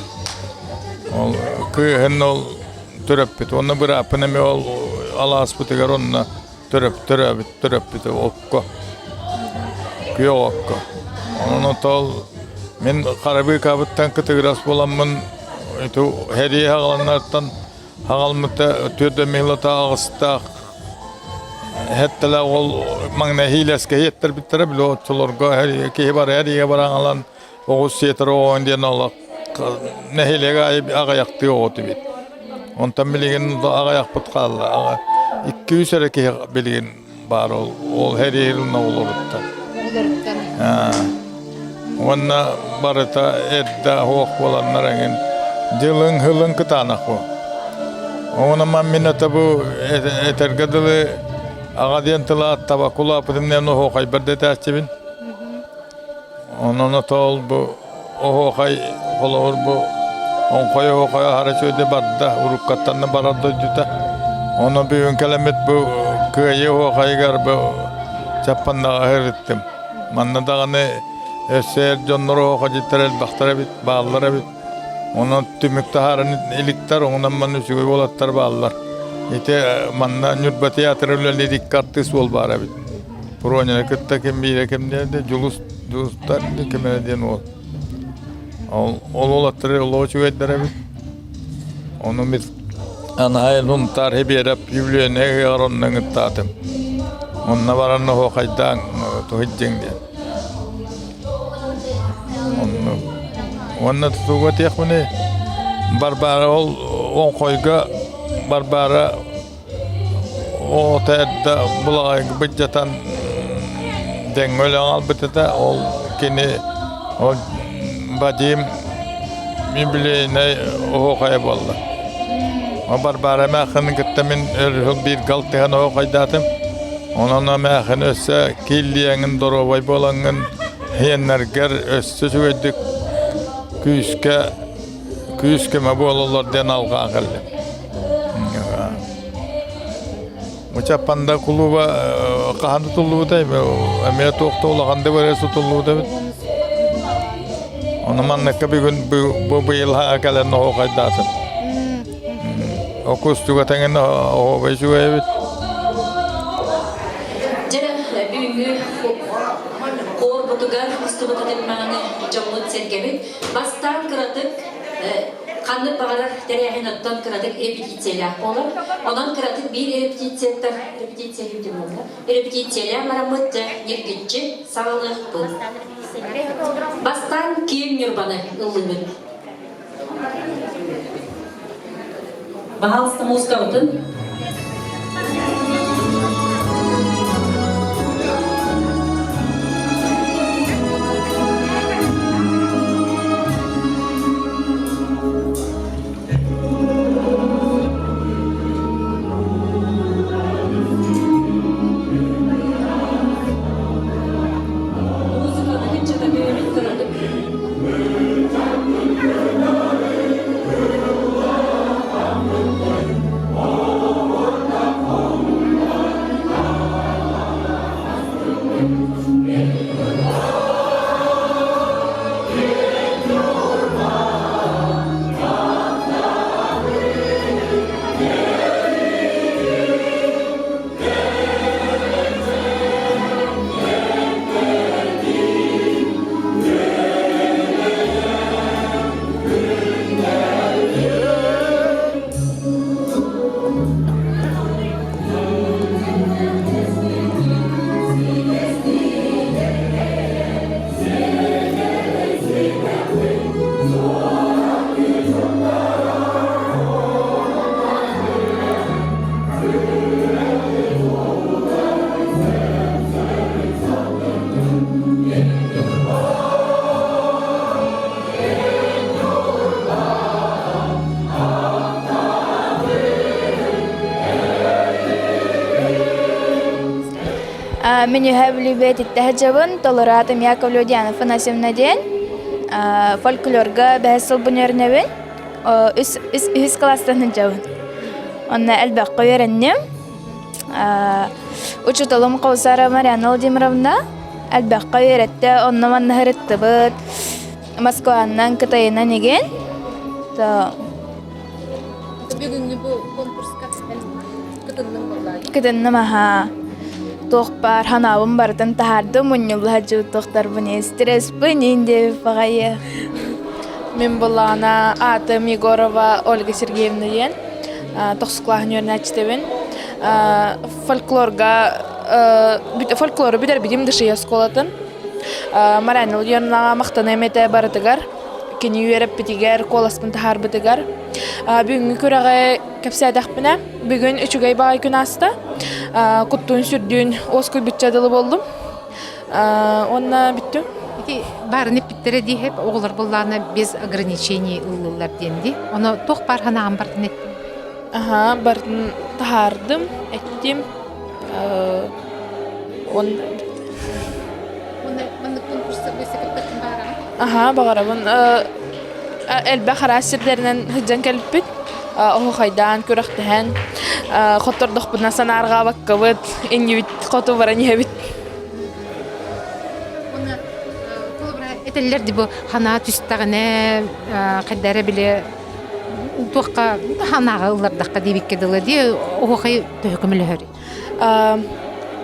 Ол кыыһын ол төрөппүт. Уонна бырааппын эмиэ ол алааспытыгар онно төрөп төрөөбүт төрөппүтэ окко. Күөх окко. Онон ол мин харабыыкабыттан кытыгырас буоламмын ити һэрии хаҕаланнартан хаҕалмыта түөрдэ миһилата аҕыстаах Хэттэлээх ол маҥнай иилэскэ иэттэрбиттэрэ били оччолорго киһи бары эриигэ бараҥалан оҕус сиэтэр оҕоон диэн олох нэһилиэк аайы аҕыйахтыы оҕо эбит. Онтон билигин аҕыйахпыт хаалла. 200 эрэ киһи билигин баар ол ол һэриирин оҕолоруттан. Оҕолоруттан. Уонна барыта эрдэ оһох буоланнар эҥин дьылыҥ һылыҥ кытаанах бу. Онон мин это бу этэргэ дылы аҕа диэн тыла табакулаапытым диэн оһуохайбар да этээччибин. Онон отоол бу оһуохай холобур бу оҥхой оһуохай аһара үчүгэйдик барда уруккаттан да барар дойдута. Ону бүгүн кэлэммит бу кыайыы оһуохайыгар бу Чаппаннаҕа ыһырыттым. Манна даҕаны өссө эр дьоннор оһуохайдьыттар элбэхтэр эбит, бааллар эбит. Онон түмүк таһааран иликтэр, онон манна үчүгэй уолаттар бааллар. Ити манна Ньурба театра үлэлиир икки артыыс уол баар эбит. Проняны кытта ким биирэ ким диэн Дьулус Дьулустар ким эрэ диэн уол. Ол ол уолаттары олох үчүгэйдэр эбит. Ону мин Анаһай Сунтаар Хибиэрэп юбилейнай ыһыаҕар онно ыҥыртаатым. Онно баран оһуохайдаан туһуйдьыҥ диэн. Онно уонна тутууга этиэхпиний Барбара ол оҥхойго Барбара Оҕото эрдэ былаҕайга былдьатан дэҥҥэ өлөн хаалбыт этэ. Ол кини ол Вадим юбилейнай оһуохайа буолла. Барбара эмээххини кытта мин өр бииргэ алтыһан оһуохайдаатым. Онон эмээххин өссө кииллиэҥин доруобай буолаҥҥын иһиэннэргэр өссө үчүгэйдик күүскэ күүс-көмө буолаллар диэн алҕаан кэллим. Чаппанда кулууба хаһан тутуллубутай? Эмиэ туох да улахан да бэрэ тутуллубута эбит. Ону манныкка бүгүн бу быйыл кэлэн оһуохайдаатым. Окустуга тэҥин оһуобай үчүгэй эбит. Дьэ, бүгүҥҥү куорбутугар устубутун мааны дьоммут-сэргэбит бастаан кыратык Ханнык баҕарар тэрээһин оттон кыратык репетициялаах буолар. Онон кыратык биир репетицияттан репетиция репетициялаан бараммыт дьэ ньиргиччи саҕалыахпыт. Бастаан киэҥ Ньурбаны ыллыыбыт. Баһаалыста музыкабытын Музыканы кынчата бэйэбит кыратык. Мин үһэ бүлүүбэ ититте сылдьабын, толораатым Яковлева Диана Афанасьевна диэн. Фольклорга бэһис сылбын үөрэнэбин. Үс үһүс кылаастан сылдьабын. Онно элбэххэ үөрэнним. Учууталым Каусара Марьяна Владимировна элбэххэ үөрэттэ, онно-манна сырыттыбыт. Москванан, Кытайынан игин. Бүгүҥҥү бу конкурска кытынныҥ буоллаа? Кытынным аһаа. Туох баар ханаабын барытын таһаардым, мунньулла сылдьыбыт стресспын иин диэбит баҕайы. Мин былаана аатым Егорова Ольга Сергеевна диэн тохсус кылааһын үөрэнээччитэбин. Фольклорга фольклору бүтэрбитим Дышия оскуолатын. Марина Львовнаҕа махтаныам этэ барытыгар. Кини үөрэппитигэр, куоласпын таһаарбытыгар. Бүгүҥҥү күрэҕи кэпсээтэхпинэ, бүгүн үчүгэй баҕайы күн ааста. Куттуун-сүрдүүн уоскуйбучча дылы буоллум. Уонна бүттүм. Ити баарын эппиттэрэ дии хэп оҕолор буоллаҕына без ограничений ыллылар диэн дии. Ону туох баар санаам бартын эттим. Аха, бартын таһаардым, эттим. Он Маннык конкурстарга секретарьын баараҕын? Аха, баҕарабын. Элбэх араас сирдэринэн сылдьан кэлбиппит. Оһуохайдаан, күрэхтэһэн, хоттордохпутуна санаарҕаабаккабыт, иннибит хоту баран иһэбит. Уонна холобура этэллэр ди бу ханаа түстэҕинэ хайда эрэ били туохха ханааҕа ыллардахха диэбиккэ дылы дии оһуохай төһө көмөлөһөр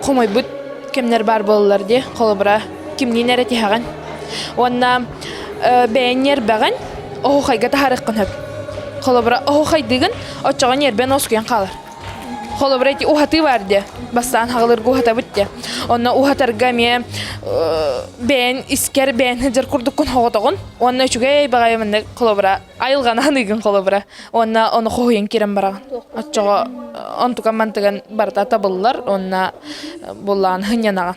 хомойбут кэмнэр баар буолаллар дии холобура кимниин эрэ тиһэҕин уонна бэйэҥ ньиэрбэҕин оһуохайга таһаарыаххын сөп холобура оһуохайдыыгын оччоҕо ньиэрбэн уоскуйан хаалар холобура ити уһатыы баар дии бастаан хаҕылырга уһатабыт дии онно уһатарга эмиэ бэйэн искэр бэйэн сылдьар курдуккун хоҕотоҕун уонна үчүгэй баҕайы маннык холобура айылҕаны аныыгын холобура уонна ону хоһуйан киирэн бараҕын оччоҕо онтукан мантыган барыта табыллар уонна буллаан сынньанаҕын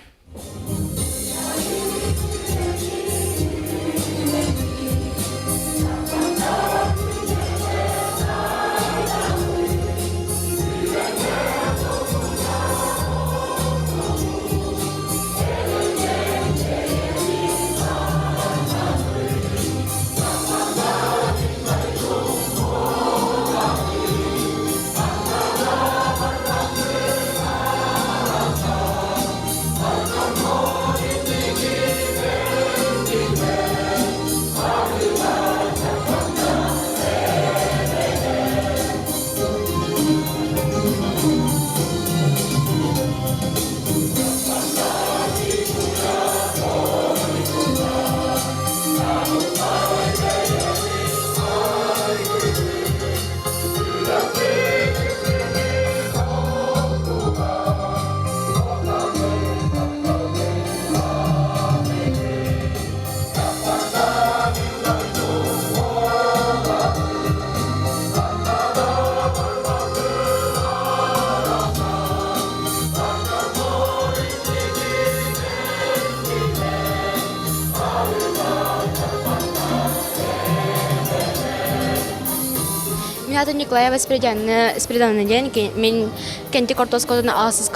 Мин аатым Николаева Спиридоновна Спиридоновна диэн мин Кэнтик орто оскуолатын аҕыс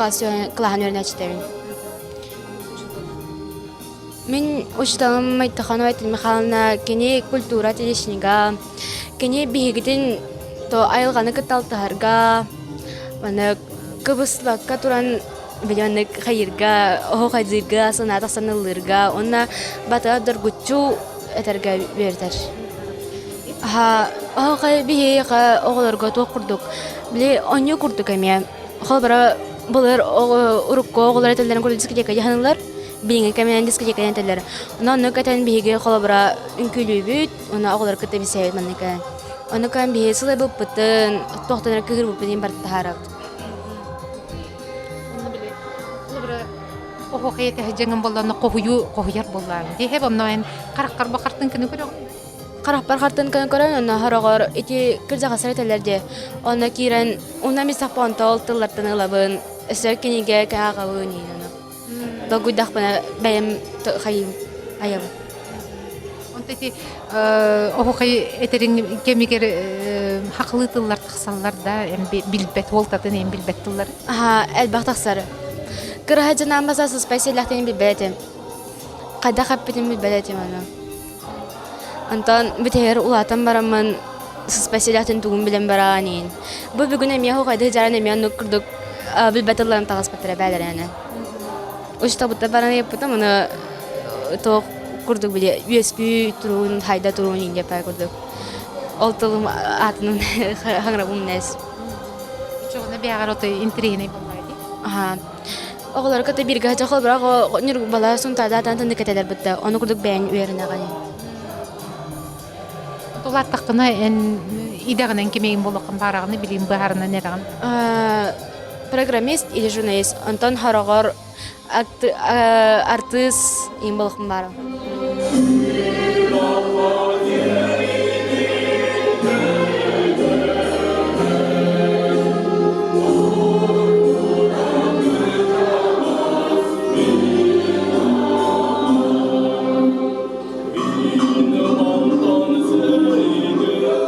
кылааһын үөрэнээччитэбин. Мин учууталым Майтаханова Михайловна кини культура отличнига, кини биһигитин то айылҕаны кытта алтыһарга, маны кыбыслакка туран билиэнник хайыырга, оһуохайдыырга, санаа тахсан ыллыырга уонна батыга доргуччу этэргэ үөрэтэр. Оһуохай биһиэхэ оҕолорго туох курдук, били оонньуу курдук эмиэ. Холобура, былыр урукку оҕолор этэллэрин курдук дискотека дьаһаныллар, билиҥҥи кэминэн дискотека этэллэр. Онон оннук этэн биһиги холобура үҥкүүлүүбүт, уонна оҕолору кытта билсэбит маннык кэлэн. Ону кэлэн биһиги сылайбыппытын, туохтан эрэ кыыһырбыппытын иһин барыта таһаарабыт. Оһуохай этэ дьаҥын буоллаҕына хоһуйуу хоһуйар буоллаҕыҥ дии һэп онно эн хараххар бу хартыыҥканы көрөҕүн Харахпар хартыыҥканы көрөн онно сороҕор ити кырдьаҕастар этэллэр дии онно киирэн уна мисахпа онто ол тыллартан ылабын өссө кинигэ ааҕабын иин ону долгуйдахпына бэйэм хайыым айабын Онто ити оһуохай этэриҥ кэмигэр хахылыы тыллар тахсаллар да эн билбэт уолтатын эн билбэт тыллары Аха, элбэх тахсар. Кыраһа дьанаан баса сыспай сиэллэхтэрин билбэт этим. Хайдах эппитин билбэт этим аны. Онтон бүтэһигэр улаатан бараммын. сыспайсилаатын тугун билэн бараан иин. Бу бүгүн эмиэ хоқайды жаран эмиэ оннук курдук билбэт тылларым таҕыспыттара бээлэрээне. Учтабыттар баран ыйыппытым, аны туох курдук били үөскүү туруун, хайда туруун иин диэппэ курдук. Ол тылым аатынан хаҥырабым нэс. Чоҕуна бэҕэр отой интириэһинэй буоллаа дии. Аха. Оҕолору кытта бииргэ сылдьа бірақ ньурбала сунтаардаатан тынды кэтэлэр бытта. Ону курдук бэйэн үөрэнэҕин. Улааттаххына эн идэҕинэн кимиин буолуоххун баараҕыны билиин быһаарынан эрэҕин. Программист или журналист. Онтон хороҕор артыыс иин буолуохпун баарым.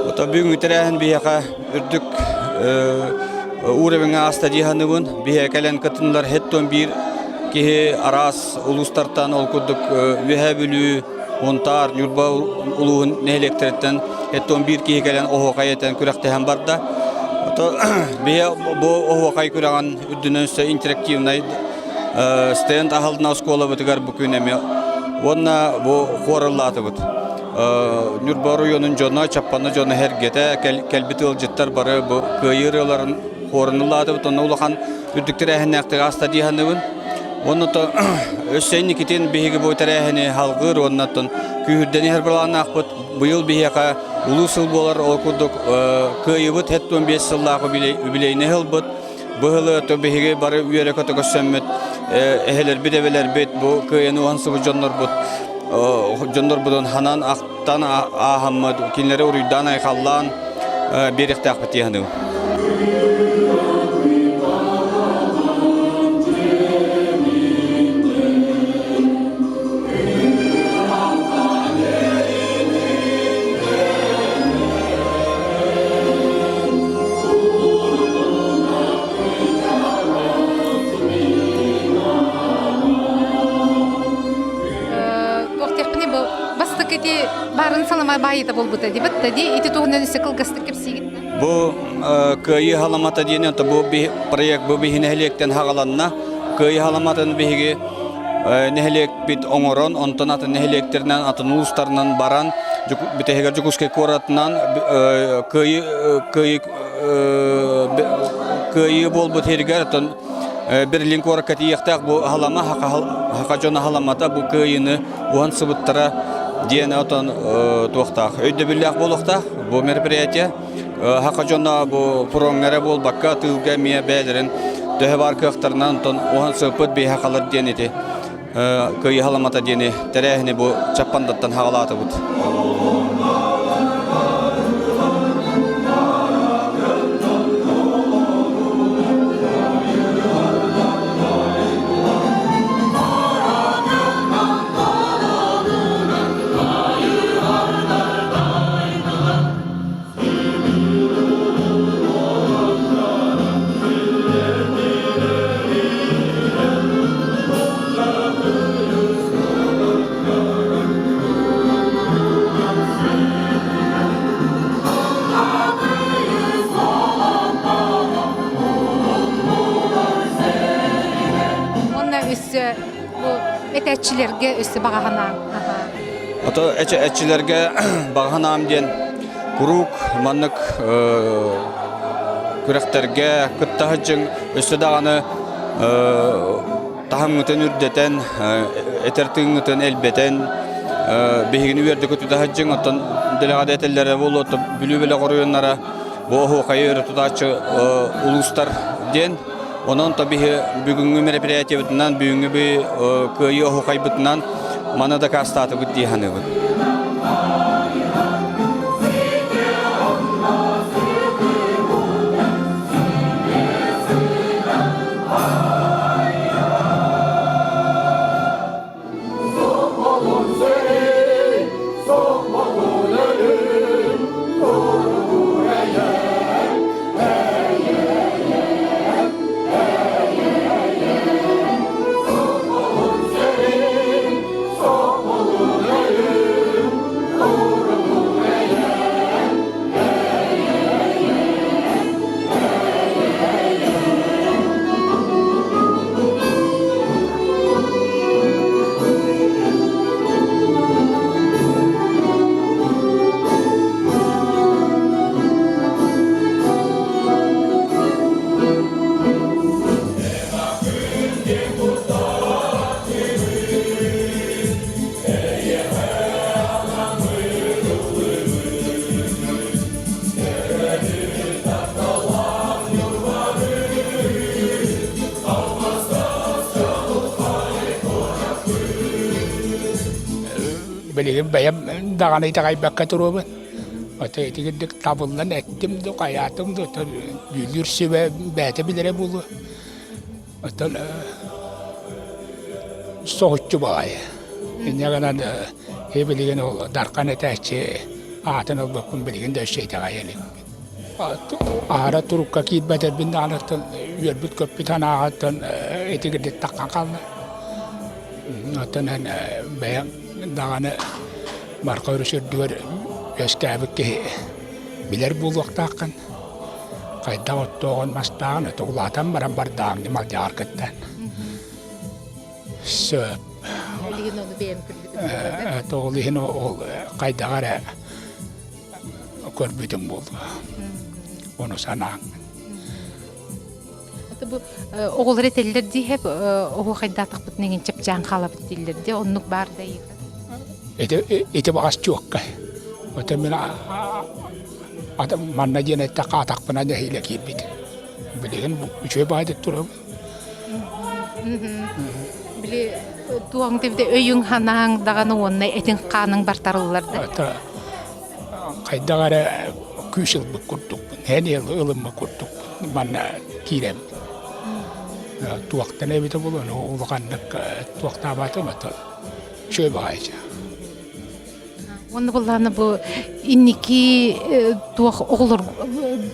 Ото бүгүҥҥү тэрээһин биһиэхэ үрдүк уровеҥҥа ааста дии саныыбын. Биһиэхэ кэлэн кытыннар хэттон биир киһи араас улуустартан ол курдук Үөһээ Бүлүү, Мунтаар, Ньурба улууһун нэһилиэктэриттэн хэттон биир киһи кэлэн оһуохай этэн күрэхтэһэн барда. Ото биһи бу оһуохай күрэҕин үрдүнэн өссө интерактивнай стенд аһылына оскуолабытыгар бу күн эмиэ уонна бу хуораллаатыбыт. Ньурба оройуонун дьоно, Чаппана дьоно эргэтэ кэлбит ыалдьыттар бары бу кыайыы ырыаларын хуорун ыллаатыбыт. Онно улахан үрдүк тэрээһиннээхтик ааста дии саныыбын. Уонна то өссө инникитин биһиги бу тэрээһини халгыыр уонна оттон күүһүрдэн иһэр былааннаахпыт. Быйыл биһиэхэ улуу сыл буолар ол курдук кыайыбыт 75 сыллаах үбүлүөйүнэй ылбыт. Быһылы то биһиги бары үөрэ-көтө көрсөммүт эһэлэрбит, эбэлэрбит бу кыайан уһансыбыт дьоннорбут дьоннорбутун ханан ахтан ааһаммыт, кинилэри уруйдаан айхаллаан биэриэхтээхпит дии саныыбын. Туохтиэхпиний бу бастакы ити баарын салама баайыта буолбута дибит да ди ити туһунан өссө кылгастык кэпсиигит Бу кыайыы халамата диэн бу проект бу биһи нэһилиэктэн хагаланна. Кыайыы халаматын биһиги нэһилиэкпит оҥорон, онтон атын нэһилиэктэринэн, атын улуустарынан баран, бүтэһигэр Дьокуускай куоратынан кыайыы кыайыы кыайыы буолбут сиригэр оттон Берлин куоракка тиийиэхтээх бу халама хака дьоно халамата бу кыайыыны уһансыбыттара диэн отон туохтаах өйдөбүллээх буолуохтаах бу мероприятие хака дьоно бу фроҥҥа эрэ буолбакка тыылга эмиэ бэйэлэрин төһө баар кыахтарынан онтон уһансыппыт биһи хахалар диэн ити кыайыы халамата диэни тэрээһини бу Чаппандаттан хаҕалаатыбыт. Уонна өссө бу этээччилэргэ өссө баҕа санаам. Ото эччилэргэ баҕа санаам диэн Куруук маннык күрэхтэргэ кытта сылдьыҥ, өссө даҕаны таһымҥытын үрдэтэн, этэр тыыҥҥытын элбэтэн, биһигини үөрдэ көтүтэ сылдьыҥ. Оттон дэлэҕэ да этэллэрэ буолуо, Бүлүү бөлөх оройуоннара бу оһуохайы өрө тутааччы улуустар диэн. Онон то биһи бүгүҥҥү мероприятиебытынан, бүгүҥҥү кыайыы оһуохайбытынан маны дакаастаатыбыт дии саныыбын. Билигин бэйэм даҕаны итэҕэйбэккэ туруобун. Ото итигирдик табыллан эттим ду, хайаатым ду, дьүүллүүр сүбэ бэйэтэ билэрэ буолуо. Оттон соһуччу баҕайы. Инньэ гынан билигин ол Дархан этээччи аатын ылбыппын билигин да өссө итэҕэйэ иликпин. Аһара турукка киирбэтэрбин даҕаныттан үөрбүт-көппүт санааҕыттан итигирдик таххан хаалла. Оттон эн бэйэҥ даҕаны Марха өрүс үрдүгэр үөскээбит киһи билэр буолуохтааххын. Хайдах оттооҕун мастааҕын өтө улаатан баран бардааҕыҥ дии малдьаҕаргыттан. Сөп. Билигин ону бэйэм көрбүтүм буолуо да? Ол иһин ол хайдаҕа эрэ көрбүтүм буолуо. Ону санааҥ. Бу оҕолор этэллэр дии хэп оһуохайдаатахпытына иҥин чэпчээн хаалабыт дииллэр дии оннук баар да Ити ити баҕас чуоккай. Ото мин манна диэн эттэххэ атахпына нэһиилэ киирбит. Билигин үчүгэй баайдык турабын. Били туоҥ дибите өйүҥ ханаҥ даҕаны уонна этиҥ хааныҥ бартарыллар да. Хайдах эрэ күүс ылбыт курдукпун, эн ылыммыт курдукпун манна киирэммин. Туохтан эбитэ буолуон улаханнык туохтаабатым ото үчүгэй баҕайы. Уонна буллаана бу инники туох оҕолор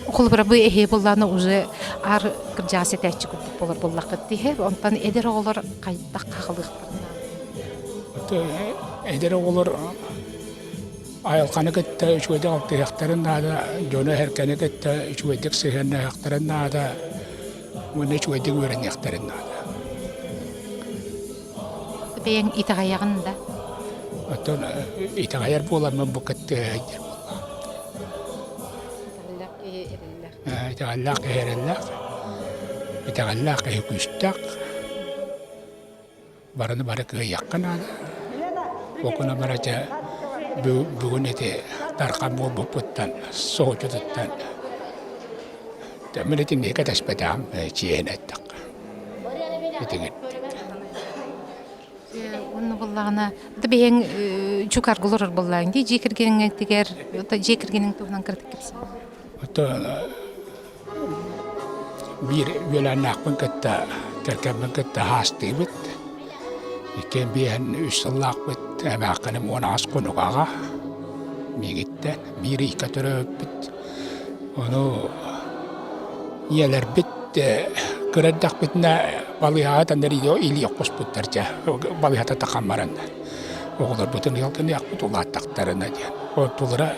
оҕолоро бу эһи буллаана уже ар кырдьаҕас этээччи курдук болор буллаххыт диһэ онтон эдэр оҕолор хайдах хаалыахтарына Эдэр оҕолор айылҕаны кытта үчүгэйдик алтыһыахтарын наада, дьону эһэркэни кытта үчүгэйдик сыһыаннаһыахтарын наада уонна үчүгэйдик үөрэниэхтэрин наада. Бэйэҥ итэҕэйэҕин да? Оттон итэҕэйэр буоламмын бу кыттыһа сылдьар буоллаҕым. Итэҕэллээх киһи эрэллээх. Итэҕэллээх киһи эрэллээх, итэҕэллээх киһи күүстээх. Барыны бары кыайыахха наада. Окуна бара дьэ бүгүн ити Дархан буолбуппуттан, соһуччутуттан мин итинниги кэтэспэтэҕим чиэһинэ эттэххэ. Итигирдик. Онно буоллаҕына, да бэйэҥ чукарга олорор буоллаҕыҥ дии, дьиэ кэргэҥҥитигэр, дьиэ кэргэниҥ туһунан кыратык кэпсээ. Оттон биир үөлээннээхпин кытта, кэргэммин кытта хаастыыбыт. Иккиэн биэһэн үс сыллаахпыт, эмээххиним 18 хонук аҕа миигиттэн биир ыйга төрөөбүппүт. Ону ийэлэрбит кыра эрдэхпитинэ балыыһаҕа төннөр илии оххуспуттар дьэ балыыһата тахан баран оҕолорбутун ыал гыныахпыт улааттахтарына диэн. Онтулара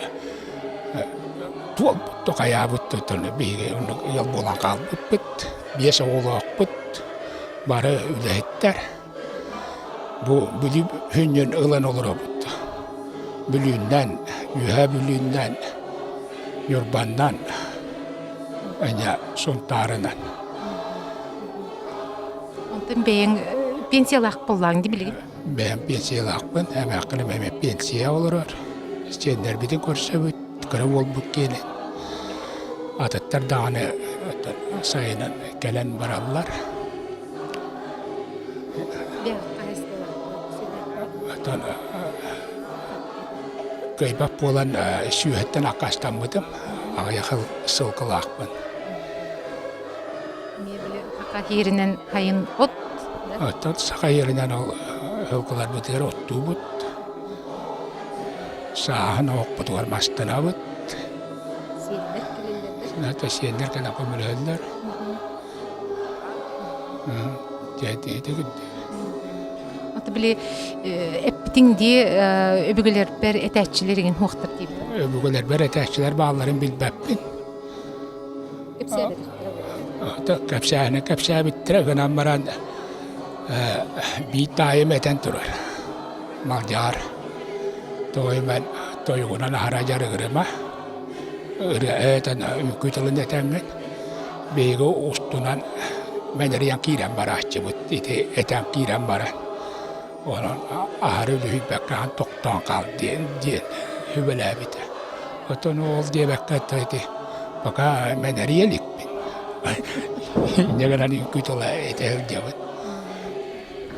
туолбут хайаабыт биһиги оннук ыал буолан хаалбыппыт. Биэс оҕолоохпут, бары үлэһиттэр. Бу Бүлүү сүнньүн ылан олоробут. Бүлүүннэн, Үөһээ Бүлүүннэн, Ньурбаннан, эмиэ Сунтаарынан. Онтон бэйэҥ пенсиялаах буоллаҕыҥ дии билигин? Бэйэм пенсиялаахпын, эмээххиним эмиэ пенсия олорор. Сиэннэрбитин көрсөбүт, кыра буолбут киэнин. Атыттар даҕаны сайынын кэлэн бараллар. Оттон кыайбат буолан сүүһэттэн аккаастаммытым. Аҕыйах сылгылаахпын. Саха иһиринэн хайын от? Оттон саха иһиринэн ол сылгыларбытыгар оттуубут. Сааһын оһохпутугар мастанабыт. Сиэннэр кэлэллэр да? Сиэннэр кэлэн көмөлөһөллөр. Ата били эппитиҥ дии өбүгэлэрбэр этээччилэр игин хуохтар диибит. Өбүгэлэрбэр этээччилэр баалларын билбэппин. Кэпсээһини кэпсээбиттэрэ гынан баран биир таайым этэн турар. Малдьаар тоҕойуман тойугунан аһара дьарыгырыма ырыа этэн үҥкүү тылын этэҥҥин Биһиги устунан мэнэрийэн киирэн барааччыбыт, ити этэн киирэн баран, онон аһары үлүһүйбэккэ ахан тохтоон хаал диэн диэн сүбэлээбитэ. Оттон ол диэбэккэ ити пока мэнэрийэ иликпин. Инньэ гынан үҥкүү тыла этэ сылдьабыт.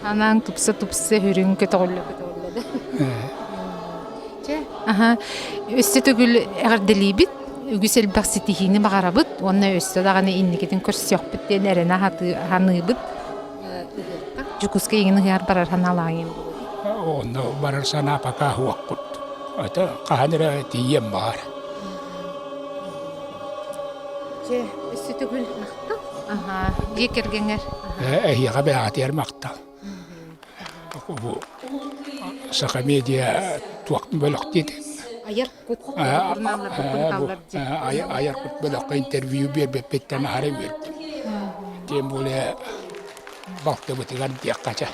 Анаан тупса-тупса үрүҥ көтөҕүллэ көтөҕүллэ да. Аха. Өссө төгүл эҕэрдэлиибит. Үгүс элбэх ситиһиини баҕарабыт уонна өссө даҕаны инникитин көрсүөхпүт диэн эрэнэ саныыбыт. Дьокуускай иҥин ыһыар барар санаалааҕым. Онно барар санаа пока суохпут. Это хаһан эрэ тиийиэм баар. Чэ, өссө төгүл махтал. Аха, дьиэ кэргэҥҥэр. Эһиэхэ бэҕэтиэр махтал. Бу Саха медиа туох бөлөх диэтиҥ? Айар кут Айар кут бөлөххө интервью биэрбиппиттэн аһара үөрдүм. Тем более балтыбытыгар диэххэ чэ.